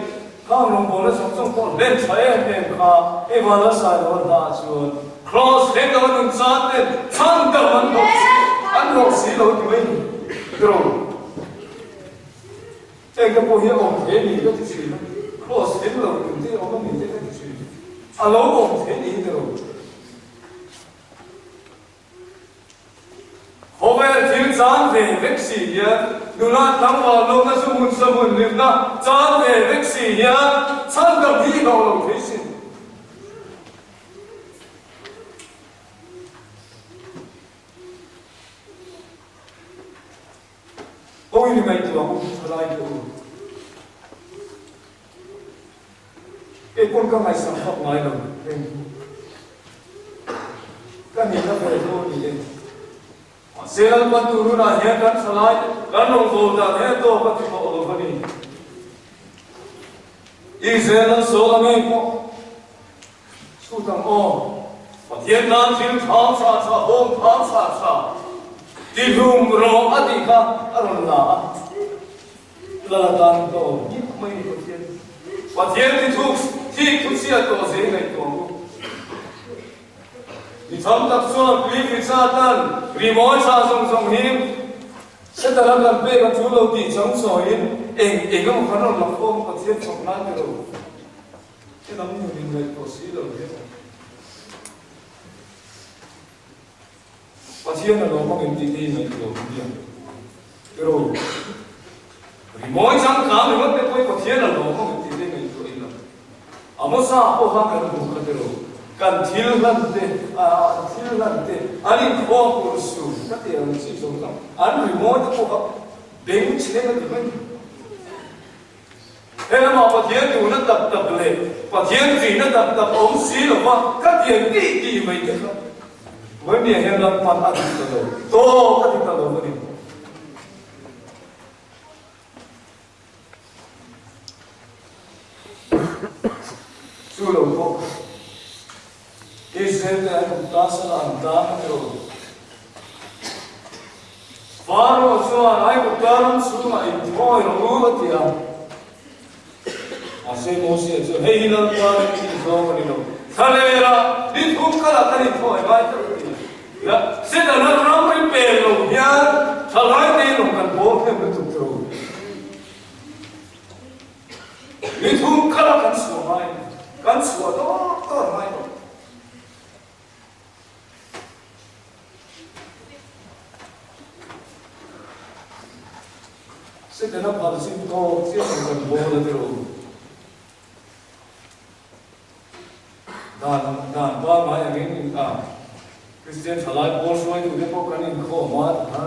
khang rawngbawlna zawng zawng pawh hlen tha em em kha hei van a sai lo a hna ah chuan Kraws hleng lo a nun chan ten chhan dam an hlawh si an hlawh si lo ti mai ni tiro. Eng te pawh hi a awm thei a ni ka ti thin a, Kraws hleng lo nun te awm a ni te ka ti thin. A lo awm thei ni hi tiro. Khawvel thil chan ve vek si hian nula tlangval lawmna chu hmun sa hmun hlimna chan ve vek si hian chhan dam hi hlawh lo thei sin. Kawngin i ngaihtuah u thalai te u. Kei pawn ka ngaihsak vak ngai lo reng chu. Ka nihna ve chu a ni e. Mahse Lalpan tur hunah hian kan thalai te kan rawngbâwl dan he tawk a ti tawh lo va ni. Israel an sawl ang em pawh chhut ang aw. Pathian tan thil thang tha tha bawm thang tha tha tihlum rawh a tih kha a rawn la a. Lal atan ka awm hmiah mai ni Pathian. Pathian ti thuk thik thu chhiat tawh zel ngaihtuah ang u. Mi tham tak chuan Cliff Richard an rimawi tha zawng zawng hi Setana kan pek a tul lo tih chang chawiin eng eng emaw kan rawn la khawm Pathian chawp nan ti lo. He lam nun in ngaihtuah si lo hian. Pathian a lawm ang engtin nge ngaihtuah ang hian Pero rimawi changkang ringawt te pawhin Pathian a lawm ang engtin nge ngaihtuah ila Amosa pawh kha kan hmu kha tiraw kan thil hlan te an thil hlan te an inkhawm tur su ka ti ang chi zawng zawng an rimawi te pawh kha beng chheng a ti mai. He lamah Pathian duhna tak tak leh Pathian ṭihna tak tak a awm si lo va, ka tiang tih tih mai te kha Vawimia hian Lalpan a ti ta lo, tawk a ti ta lo a ni. Chu lo pawh Israel te an awm ta sala an tan a ni lo. Pharaoh chuan Aigupta ram chhungah inthawi rawh u a ti a. Mahse Mosia chuan, Hei hi Lalpa ram tih zawng a ni lo. Thlalera ni thum khalah kan inthawi ngai tlat a ti a. La, Setana ram ri pek lo hian thalai te in rawn kan bawl hnem lutuk tawh u. Ni thum khalah kan chhuah ngai a ni. Kan chhuah dawr dawr ngai lo. Setana phal chin tawk chiah ang kan bawl a ti ro. Dan dan pangngai angin a Kristian thalai pawl hruaitute pawh kan inkhawm a ti kha.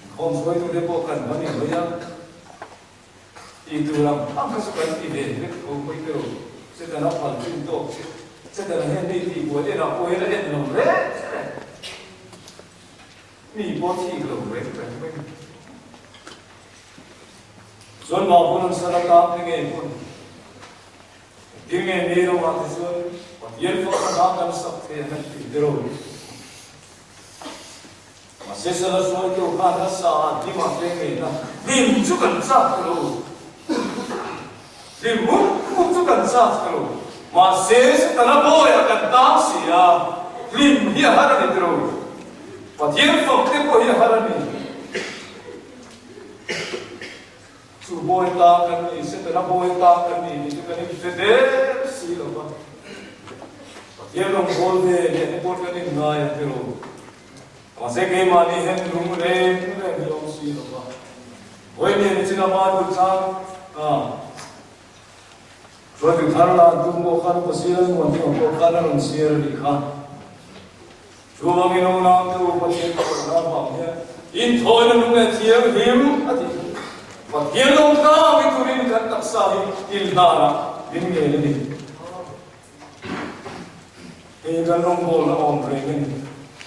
Inkhawm hruaitute pawh kan va ni mai a. Tih tur ang ang kha chu kan ti ve vek tho mai tiraw. Setana phal chin tawk chiah. Setana hian mi tih buai enah pawh hian a en lo reng reng. Mi pawh thik lo reng reng mai. Chuan mah hun an sal atan te ngei hun. Engtin nge mi ramah te chuan Pathian fakna hla kan sak thei ang an ti tiraw. Mahse sala hruaitu khan a sa a hlim a hle ngei na. Hlim chu kan chak ta lo. Hlim mup mup chu kan chak ta lo. Mahse Setana bawiah kan tang si a, hlim hi a har a ni tiro. Pathian fak te pawh hi a har a ni. Chu bawi tang kan ni, Setana bawi tang kan ni tih chu kan inhre der si lo va. Pathian rawngbâwl ve leh te pawh kan inngai a tiro. Mahse keimahni hian lung reng reng hi a awm si lo va. Vawiin ni chin a Bible chang a hruaitu thar lah an tum pawh khan Pasir an muan hnuah pawh khan a rawn chhiar a nih kha. Chuvangin unau te u Pathian kohna avang hian inthawina lung leh thianghlim a tih chu Pathian lo tlang i turin kan taksa hi inhlanah min ngen a ni. Hei kan rawngbawlna awm reng a ni.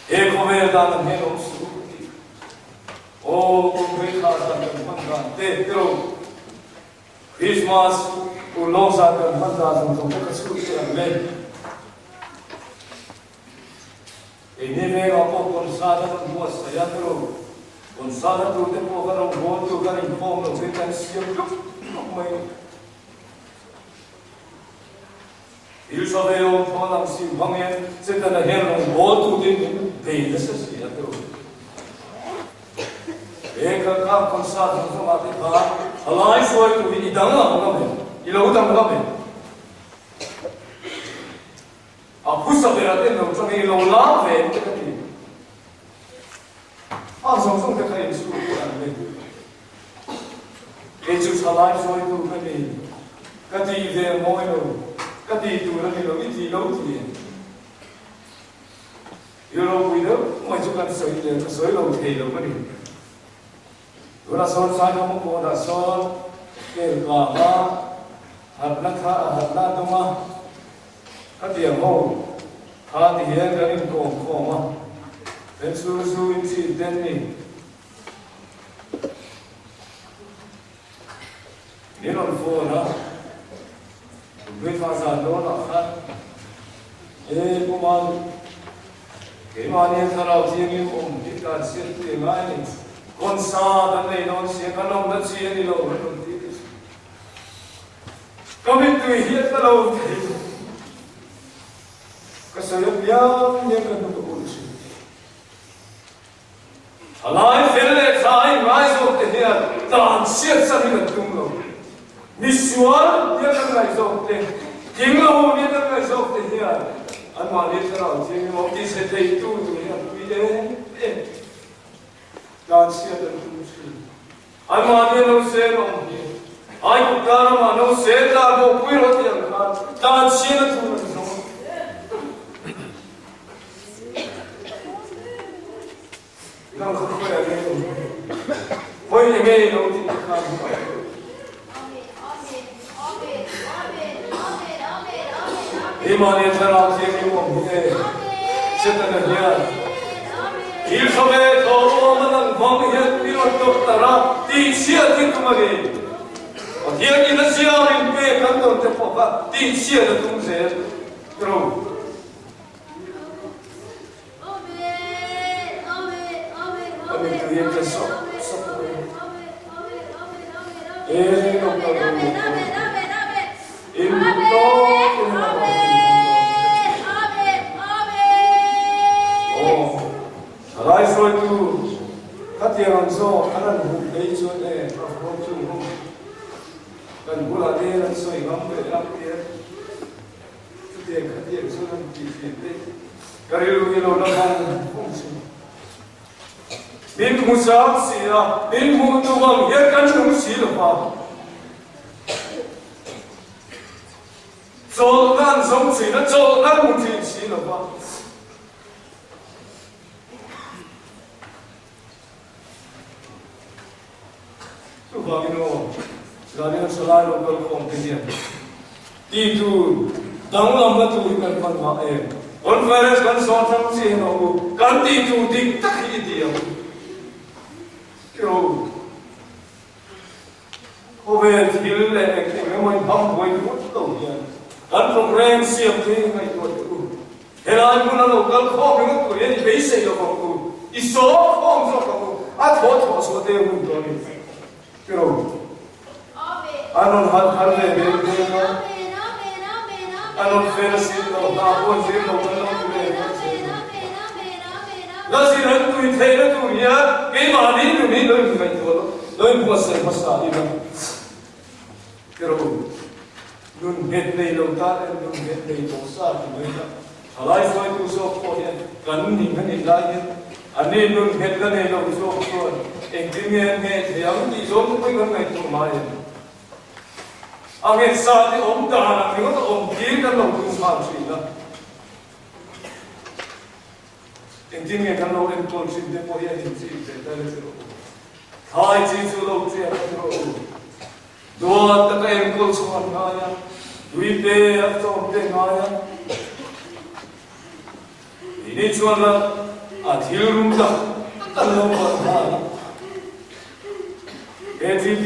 He khawvel dan ang hian awm suh u tih. Aw, kum hlui thla zan kan hman dan te tiro. Christmas urlawk zan kan hman dan zawng zawng te ka chhut che ang le. Keini vengah pawh concert a rawn buatsaih a tiro. Concert a tur te pawh ka rawngbawltu kan inkhawm lo te kan siam tluk tluk mai. Israel awm thawn ang sim hmangin Setana hian rawngbawltu te min bei nasa si a teu. He kalkang concert zawng zawngah te khan thalai hruaitu hi i danglam ngam em? I lo danglam em? A phusa berah te an lo tang e, i lo lar ve em te ka ti. A zawng zawng te kha inchhung te an nei. Kei chu thalai hruaitu ka ni. Ka tih ve mawi lo, ka tih tur a ni lo, i tih lo ti em? I ropui deuh mai chu kan sawi leh ka sawi lo thei lo ka ni. Tunah sawn Saihawm a pawnah sawn kel kang a, harhna kha a harhna a dawng a, Khatiang ho kha ti hian kan inkawm khawm a, then chu zu in chin ten ni. Min rawn phone a, Tumhlui thla zan dawnah khan, E Pu Malu, keimahni a thlarau thiangin awm hi kan siamtu i ngai a ni, concert an nei dawn sia, kan awmna chi a ni lo, an rawn ti ti. Ka mittui hi a tla lo thei lo. Ka sawi apiang hian ka hnuk a ulh thin. Thalai fel leh tha a inngai zawk te hian tlan chhiat san hi kan tum lo. Misual nia kan ngaih zawk te, tling lo nia kan ngaih zawk te hian anmahni thlarau thianghlim awm ti chhe thei tu tur hi an pui em em. Tlan chhiat an tum thin. Anmahni a no sen awm hi Aigupta ramah no sen tlar pawh pui rawh tih ang khan tlanchhiat a thur an zawng. Nang kha khawi ah nge awm? Khawi enge i lo tih te khan hmu ang. Keimahni a thlarau thianghlim awm hi e, Setana hian thil tha ve thaw awm a lang hmang hian mi rawn tawp tar a, tihchhiat hi tum a ni. Pathianin a siam in pek kan dawn te pawh kha tihchhiat a tum zel tiro. A mittui a tla sawk sawk mai. He local rawng pawh in duh tawk in a rawn in hmang dawn che. Aw, thalai hruaitu khatiang ang zawk an han hmuh phei chuan e, a chung ho kan bulah te an sawi ngam ve a tia. Chutiang khatiang chuan an tih thin te ka rilru hi lo la vawng vawng thin. Min hmu chang si a, min hmuh duh ang hian kan nung si lo va. Chawlhna an zawng thin a, chawlhna an hmu thin si lo va. Chuvangin aw, Zanian Salai local khawm te hian ti tur danglamna tur hi kan hman mah em? Conference kan sawn hrang chiah hian aw u, kan tih tur dik tak hi i ti ang u. Tiraw u, khawvel thil leh eng eng emaw in ham buai ringawt lo hian kan program siam te hi ngaihtuah teh u. Helai hmuna lo kal khawm ringawt tur hian i beisei lo vang u, i sawm khawm zawk ang u, a thaw thawh chhuah te hun dawn in tiro. An rawn han thar ve ve ve a, an rawn fel a sin lo, hna pawh an zir lo kan lo ti ve ve zel a. La zir an tui theihna tur hian keimahni nun hi lo inngaihtuah lo, lo inbuatsaih hmasa ila tiro. Nun nghet nei lo tan leh nun nghet nei tawh sa ti mai ila, thalai hruaitu zawk pawh hian kan ning a nih lai hian an ni nun nghet la nei lo zawk chuan engtin nge an ngheh thei ang tih zawng pawhin kan ngaihtuah mai a ni. A nghet sa te awm dan ang ringawt a awm tir kan lo tum nghal thin a. Engtin nge kan lo enkawl thin te pawh hi a inchip ve ta le chu rawh u. Thlai chi chu lo chiah ta chu rawh u. Duat taka enkawl chhuah an ngai a, tui pe a chawm te ngai a. Keini chuan la a thil rum tak kan lo kalh nghal a. KTP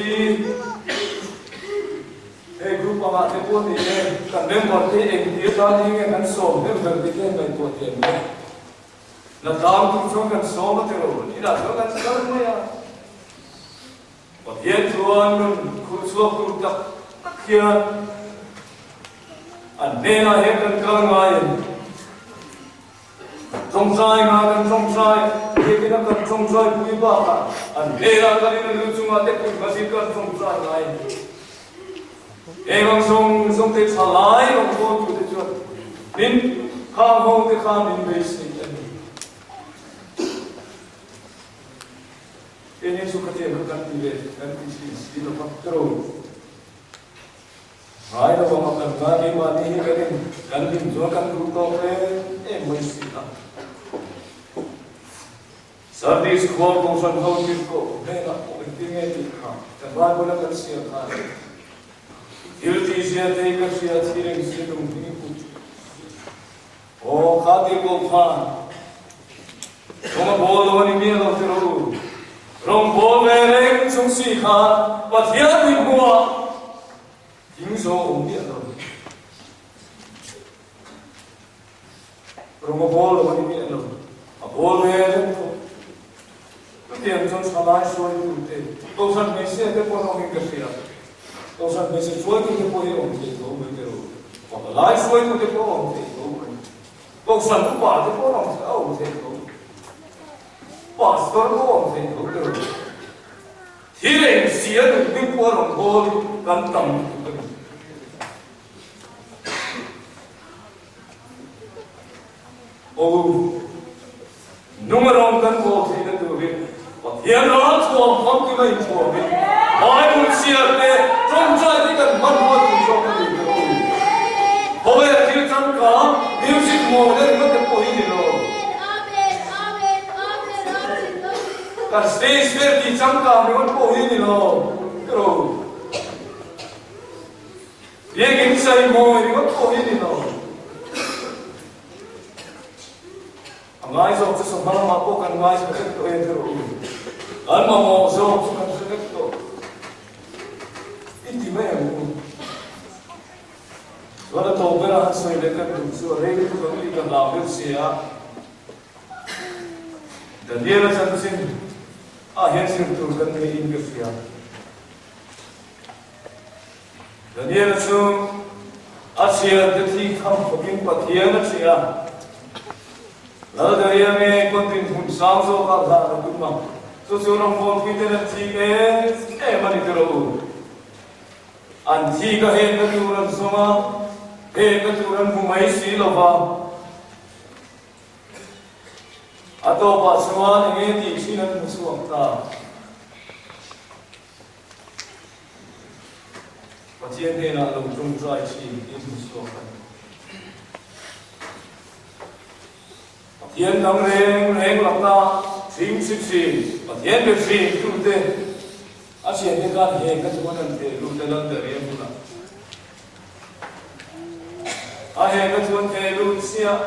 Hei group angah te pawh ni e, kan member te engti atan hi nge kan sawm ber ber tih te ngaihtuah thiam hle. La tlang tum chuan kan sawm a tiro, inah chuan kan kal mai a. Pathian chuan nun khur chhuak tur tak tak hian an hnenah hian kan kal ngai a ni. Tawngtai nga kan tawngtai, biakina kan tawngtai pui bakah an hnenah kalin an lu chungah te pui hmasin kan tawngtai ngai a ni. Eng ang zawng zawng te tha lai rawngbawltu te chuan min khang ho te kha min beisei a ni. Keini chu khatiang kha kan ti ve kan ti thin si lo va tiro. Ngai lo ang a kan ngai keimahni hi kan in kan hlim chuan kan duh tawk em em mai si a. Sardis khua kohhran ho tirhkoh hnenah pawh engtin nge tih kha kan Bible a kan siam khan thil tihzia te hi ka hria thi reng si lung hming i put. Aw kha tirhkoh khan rawng a bawl lo a ni miah lo ti rawh u. Rawng bawl ve reng chung si khan Pathian mihmuhah thing zo a awm miah lo. Rawng a bawl lo a ni miah lo. A bawl ve reng tho. Chutiang chuan thalai hruaitute, Kohhran hmeichhia te pawh an awmin ka hria. Kohhran hmeichhe hruaitute pawh hi awm thei tho mai teh u. Pavalai hruaitute pawh a awm thei tho mai. Kohhran upa te pawh an awm a awm thei tho. Pastor pawh a awm thei tho teh u. Thil engzia duh hming pawh a rawn hawl kan tam lutuk a ni. Aw, nung erawng kan bawl theihna turin Pathian ral thuam famkim a inthuamin Bible chhiar te, tawngtai te kan hmanrua tur zawk a ni teh u. Khawvel thil changkang, music mawi leh ringawt te pawh hi ni lo. Kan stage vel tih changkang ringawt pawh hi ni lo teh u. Biakinn chei mawi ringawt pawh hi ni lo. A ngai zawk chu sawmhma lamah pawh kan ngai chho vek tawh em therh u. Kan mamawh zawk chu kan hre vek tawh. I ti mai ang u. Chuan a tawp berah han sawi leh kan duh chu a rei lutuk ang tih ka hlau deuh si a. Daniel-a chanchin ah hian zir tur kan neihin ka hria. Daniel-a chu a thiante thi kham khawpin Pathian a ṭih a. Lal Daria nge kawn dinhmun sang zawkah hlan a tum a, chu chu rawngbawlpuiten an thik em em a ni tiraw u. An thik a henna tur an zawng a, henna tur an hmu mai si lo va. A tawpah chuan enge tih thin an hmu chhuak ta. Pathian hnenah lo tawngtai thin in hmu chhuak a ni. Pathian dang reng reng lakna thing chhi thin, Pathian be thin tute a thiante khan he ka chuan an theh lut a lal ta riang hunah a he ka chuan theh lut chiah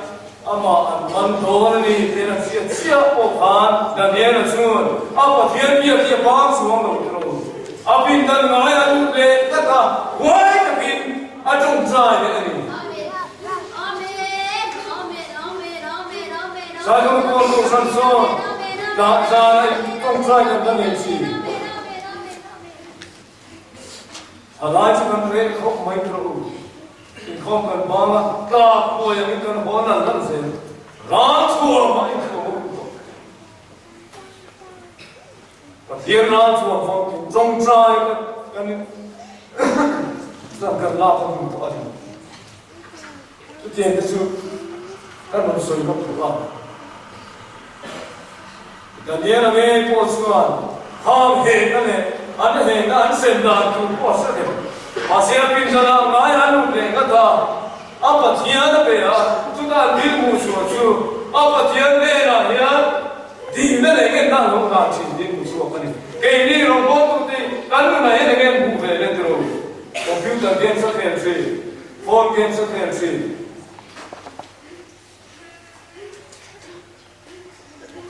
amah an man dawn a ni tiin an hriat chiah pawh khan Daniel-a chuan a Pathian biak hi a bang chuang lo tiraw? A pindan ngai a lut leh tlat a, huai takin a tawngtai leh a ni. Saidawng pawl kohhran chuan dah zan a tawngtai kan la nei thin. A lai chu kan reh khawp mai tawh u. Inkhawm kan bang a, tlak huai angin kan haw nalh nalh zel. Ral chhuam a inkhawm a tawh. Pathian ral chhuam famkim tawngtai kan kan kan lak a hun tawh a ni. Chutiang te chu kan rawn sawi lawk duh a. Daniel-a ngei pawh chuan khang hehna leh an hehna an sem dan tur pawh a hre reng. Mahse a pindanah ngai a lut leh ngat a, a Pathian a be a, chutah an thil hmuh chhuah chu a Pathian hnenah hian dihna leh ngenna an lo nghah thin tih hmuh chhuak a ni. Keini rawngbawltute kan nunah hian enge an hmuh ve le tiraw? Computer games a khel thin, phone games a khel thin.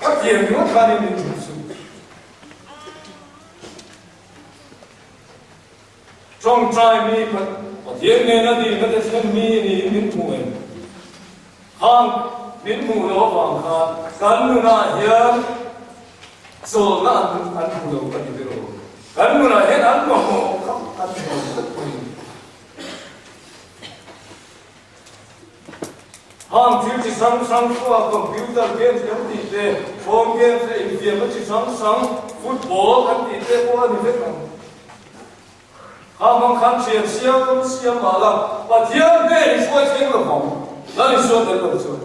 Khatiang ringawt khanin min hmu suh. Tawngtai mi Pathian nena dihna te thlen mi niin min hmu em? Khang min hmuh loh avang khan kan nunah hian chawlhna an hmu lo ka ti ber aw. Kan nunah hian an mamawh kha an hmu lo tlat mai. Hang thil chi hrang hrang chhuak computer games kan tih te, phone games leh infiamna chi hrang hrang, football kan tih te pawh a ni vek ang. Kha hmang khan thian siam siam mah la, Pathian hnen i hruai thleng lo vang, Lal Isua tel lo chuan.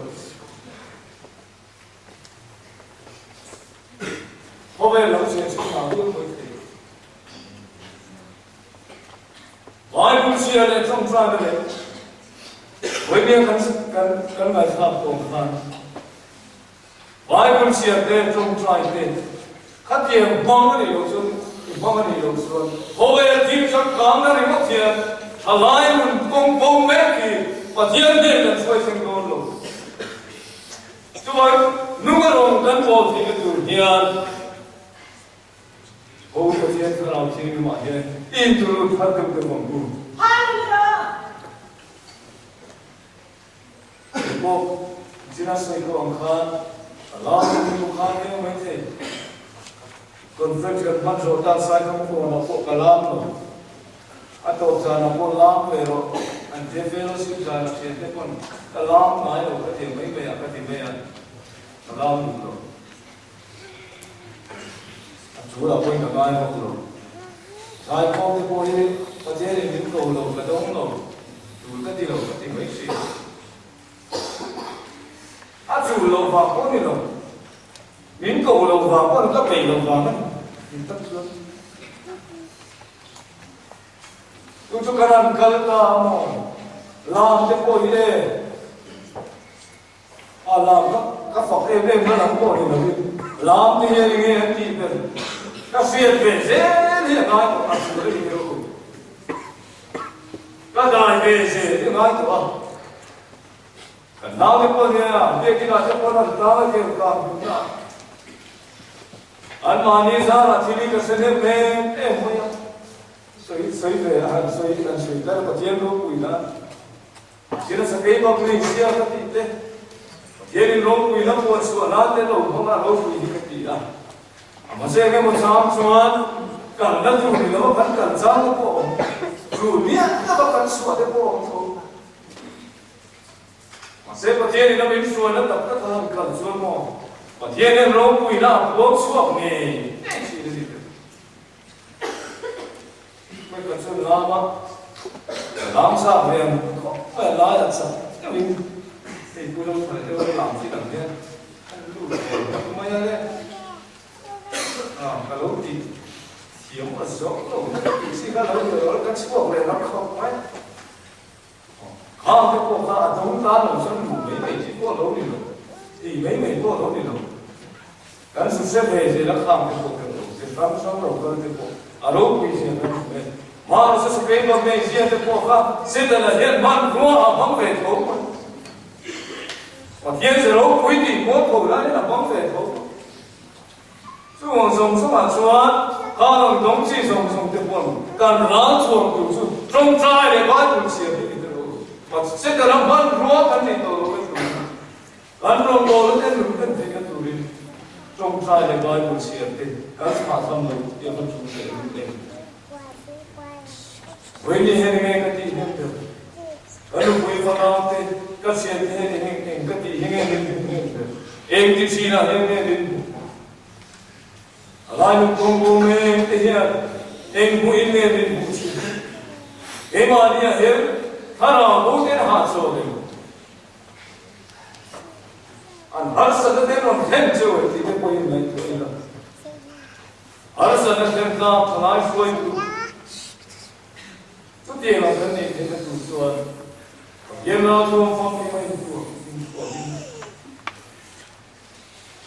Khawvel lo chhe chhung ah hian pawi thei. Bible chhia leh tawngtaina leh vawinia kan kan kan ngaithlak tawng khan Bible chhia te tawngtai te khatiang hmang a nih loh chuan i hmang a nih loh chuan khawvel thil changkang na ringawt hian thalai nun kawng bo mek hi Pathian hnen kan hruai thleng dawn lo. Chuvang nunga rawng kan bawl theihna tur hian Ho Pathian Thlarau Thianghlimah hian intulut thar deuh deuh ang u. Kei pawh Jina sawi ko ang khan ka lam in hmu khan deuh mai thei. Conference kan hman zawh tak Saikham kawnah pawh ka lam lo. A tawp zanah pawh lam ve rawh an tia fellowship zanah thiante pawn ka lam ngai lo ka ti mai mai a ka ti mai a, ka lam duh lo. A chul ah pawhin ka ngai bawk lo. Zaikhawm te pawh hi Pathian in min ko lo, ka dawng lo, tul ka ti lo ka ti mai thin. A chul loh vang pawh ni lo, min ko loh vang pawh ni, ka peih loh vang a ni tih tak chuan. Chu chu kan han kal ta a maw? Lam te pawh hi e. A lam kha ka fak em em na lam pawh ni lovin lam te hian enge an tih ber ka hriat ve zel hi a ngai tawh a chhul a ni deuh u. Ka dai ve zel hi a ngai tawh a. Kan nau te pawh nia biakin ah te pawn an tang a keu kang hmun a. An mahni zarah thil hi ka hre hnem em em mai a. Sawi sawi ve a han sawi an sawi tlat a Pathian ropui nan. Thil sakei bak nei sia ka tih te, Pathianin ropuina puan chhuah nan te lo hmang a ropui hi ka ti a. A hmasa eng emaw chang chuan kalna tur ni lova kan kal chang te pawh a awm, tur miah lova kan chhuah te pawh a awm tho. Mahse Pathianin a min hruaina tak tak a han kal chuan maw Pathian hian ropuina a puang chhuak ngei ngei thin a ni te. Hmai ka chun lam a, lam chak ve ang khawp mai a lai a chak deuhin hei pu lo thlai deuh a lam chi dang hian a lut ve tak mai a le. Ah ka lo ti thiam a zawk lo na ka tih chi kha lo ni lo ka chhuak ve ram khawp mai. Khang te pawh kha a dawng tan lo chuan luh mai mai chi pawh lo ni lo, tih mai mai pawh lo ni lo. Kan su hre ve zel a khang te pawh kan lo hre hrang hrang lo kal te pawh a ropui zia kan hmu e. Hmana sa sakei bak nei zia te pawh kha Setana hian hmanrua a hmang ve tho mai. Pathian ze ropui tih mual tho laiin a hmang ve tho. Chuvang zawng zawngah chuan kha rawn dawng chi zawng zawng te pawn kan ral chhuak tur chu tawngtai leh Bible chhiar hi ni ta lo. Setana hmanrua kan nei tawh lo ka tur a. Kan rawngbâwl a en ruk en theihna turin tawngtai leh Bible chhiar te kan chhahchham lo tih a va ṭul leh ruk em. Vawiin hian enge ka tih hnem ber? Ka nupui fanau te, ka thian te hian enge eng ka tih hi nge min hmuh hnem ber? Eng ti ṭhinah hian nge min hmuh? A lai lung kawng bawm eng te hian eng hmuhin nge min hmuh ṭhin? Keimahniah hian thlarau bo ten hahchawl eng? An harsatna te rawn thlen cheu e tih te pawhin ngaihtuah ila. Harsatna thlen tlak thalai hruaitu chutiang ang kan neih theihna tur chuan Pathian ral chuan famkim a intuah inchhuahin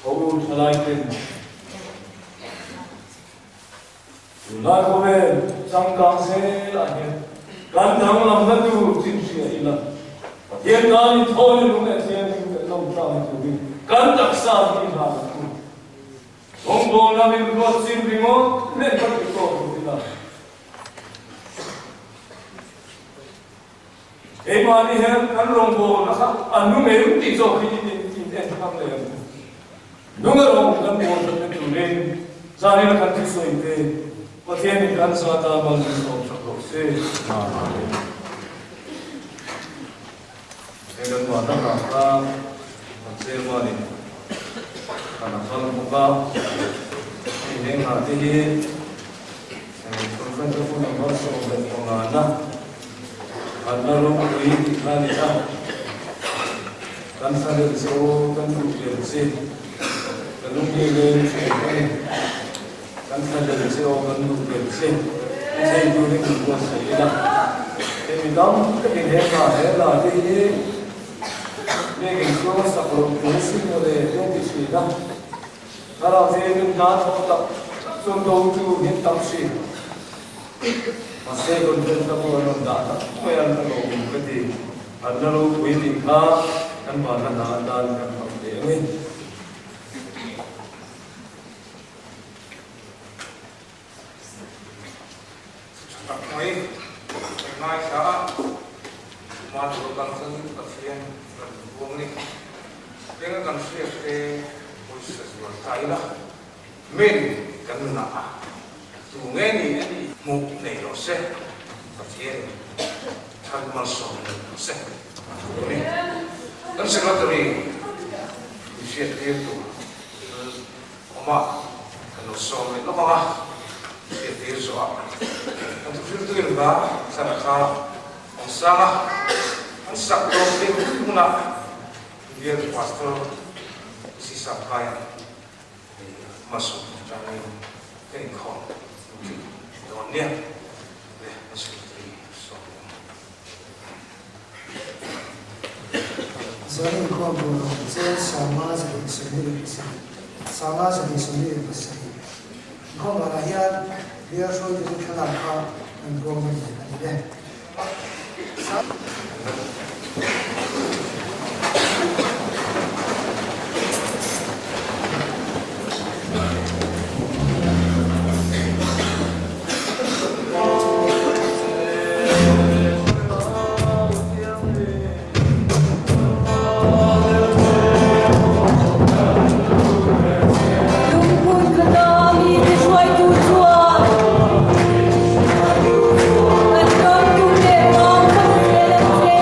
tho thalai ten Tunlai khawvel changkang zelah hian kan danglamna tur chin hria ila, Pathian tan inthawi lung leh thianghlim leh lawmtlakna turin kan taksa hi i hlan ang u. Rawngbawlna min ruat chin ringawt nen ka ti tawk lo ila. Keimahni hian kan rawngbawlna kha a nung em tih zawk hi in in en tham leh ang. Nung erawh kan bawl that na turin zanina kan thusawi te Pathianin kan za ta mal min sawm sak rawh se. Amen. He kan mahna hna kha kan chairman-in kan a kal bawk a, hei heng hna te hi Conference a hun ang 15na Khatna ropui tih kha a ni a, kan thlalel che aw, kan duh tel che, ka lungni leng thin a ni. Kan thlalel che aw, kan duh tel che, i thei turin min buatsaih ila. Hemi tam takin he hla he hla te hi biakin chuang sak loh tur sin mawle te ti thin a. Thlarau thianghlim hna thawk tak tak chuan do tu hin tam hri. Mahse conference a pawh an rawn dah tak mai a, ka lo awm ka ti. An la ropui tih kha kan vanna hna atan kan hmang ve ang e. Tha tak mai kan ngaithla a, tuma tur kal thlangin Pathian kan buang ni. Eng a kan hriat te pawisa zual ta ila, men kan nunah a tu nge ni hmuh nei rawh se, Pathian than malsawm nei rawh se. Ni, kan secretary in hriat tir tur awm a, kan lo sawm leh lawk ang a, hriat tir zawh a kan thuhriltu in hla thlan kha an sang a, an sak dawn hlim hmunah Bial Pastor Sisa Phai hmasawm atangin ka inkhawm tih dawn nia le a secretary sawm leh ang. Zan inkhawm tur awm chen 5127, 5127. Inkhawm banah hian bial hruaitu chu thlalak kha kan buang vek leh a ni e. Lungphun khata mite hruaitu chuan kan ram tum leh vang kha na zel ang che.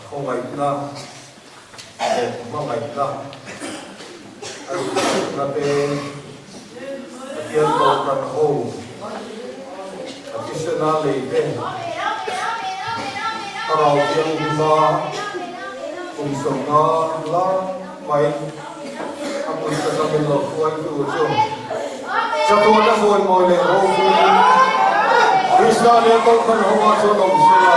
khawngaihna leh hmangaihna a duhsakna te, Pathian Kohhran ho a thisena lei te, Thlarau Thianghlima kum 50 lai mai a kut taka min lo hruaitu chu chatuan a chawimawi leh ropui Krista leh Kohhran ho ah chuan awm se la.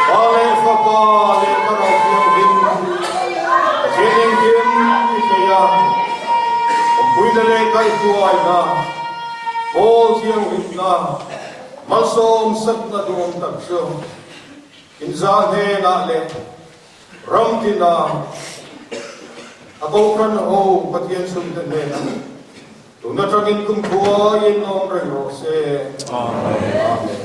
Pa leh Fapa leh Thlarau Thianghlim Pathian engkim i thei a, awmpuina leh kaihhruaina, Pawl Thianghlimna, malsawm satna duhawm tak chu inzah hnenah leh Ram tina a Kohhran ho Pathian chhungte hnenah tun atangin kum khuaiin awm reng rawh se. Amen.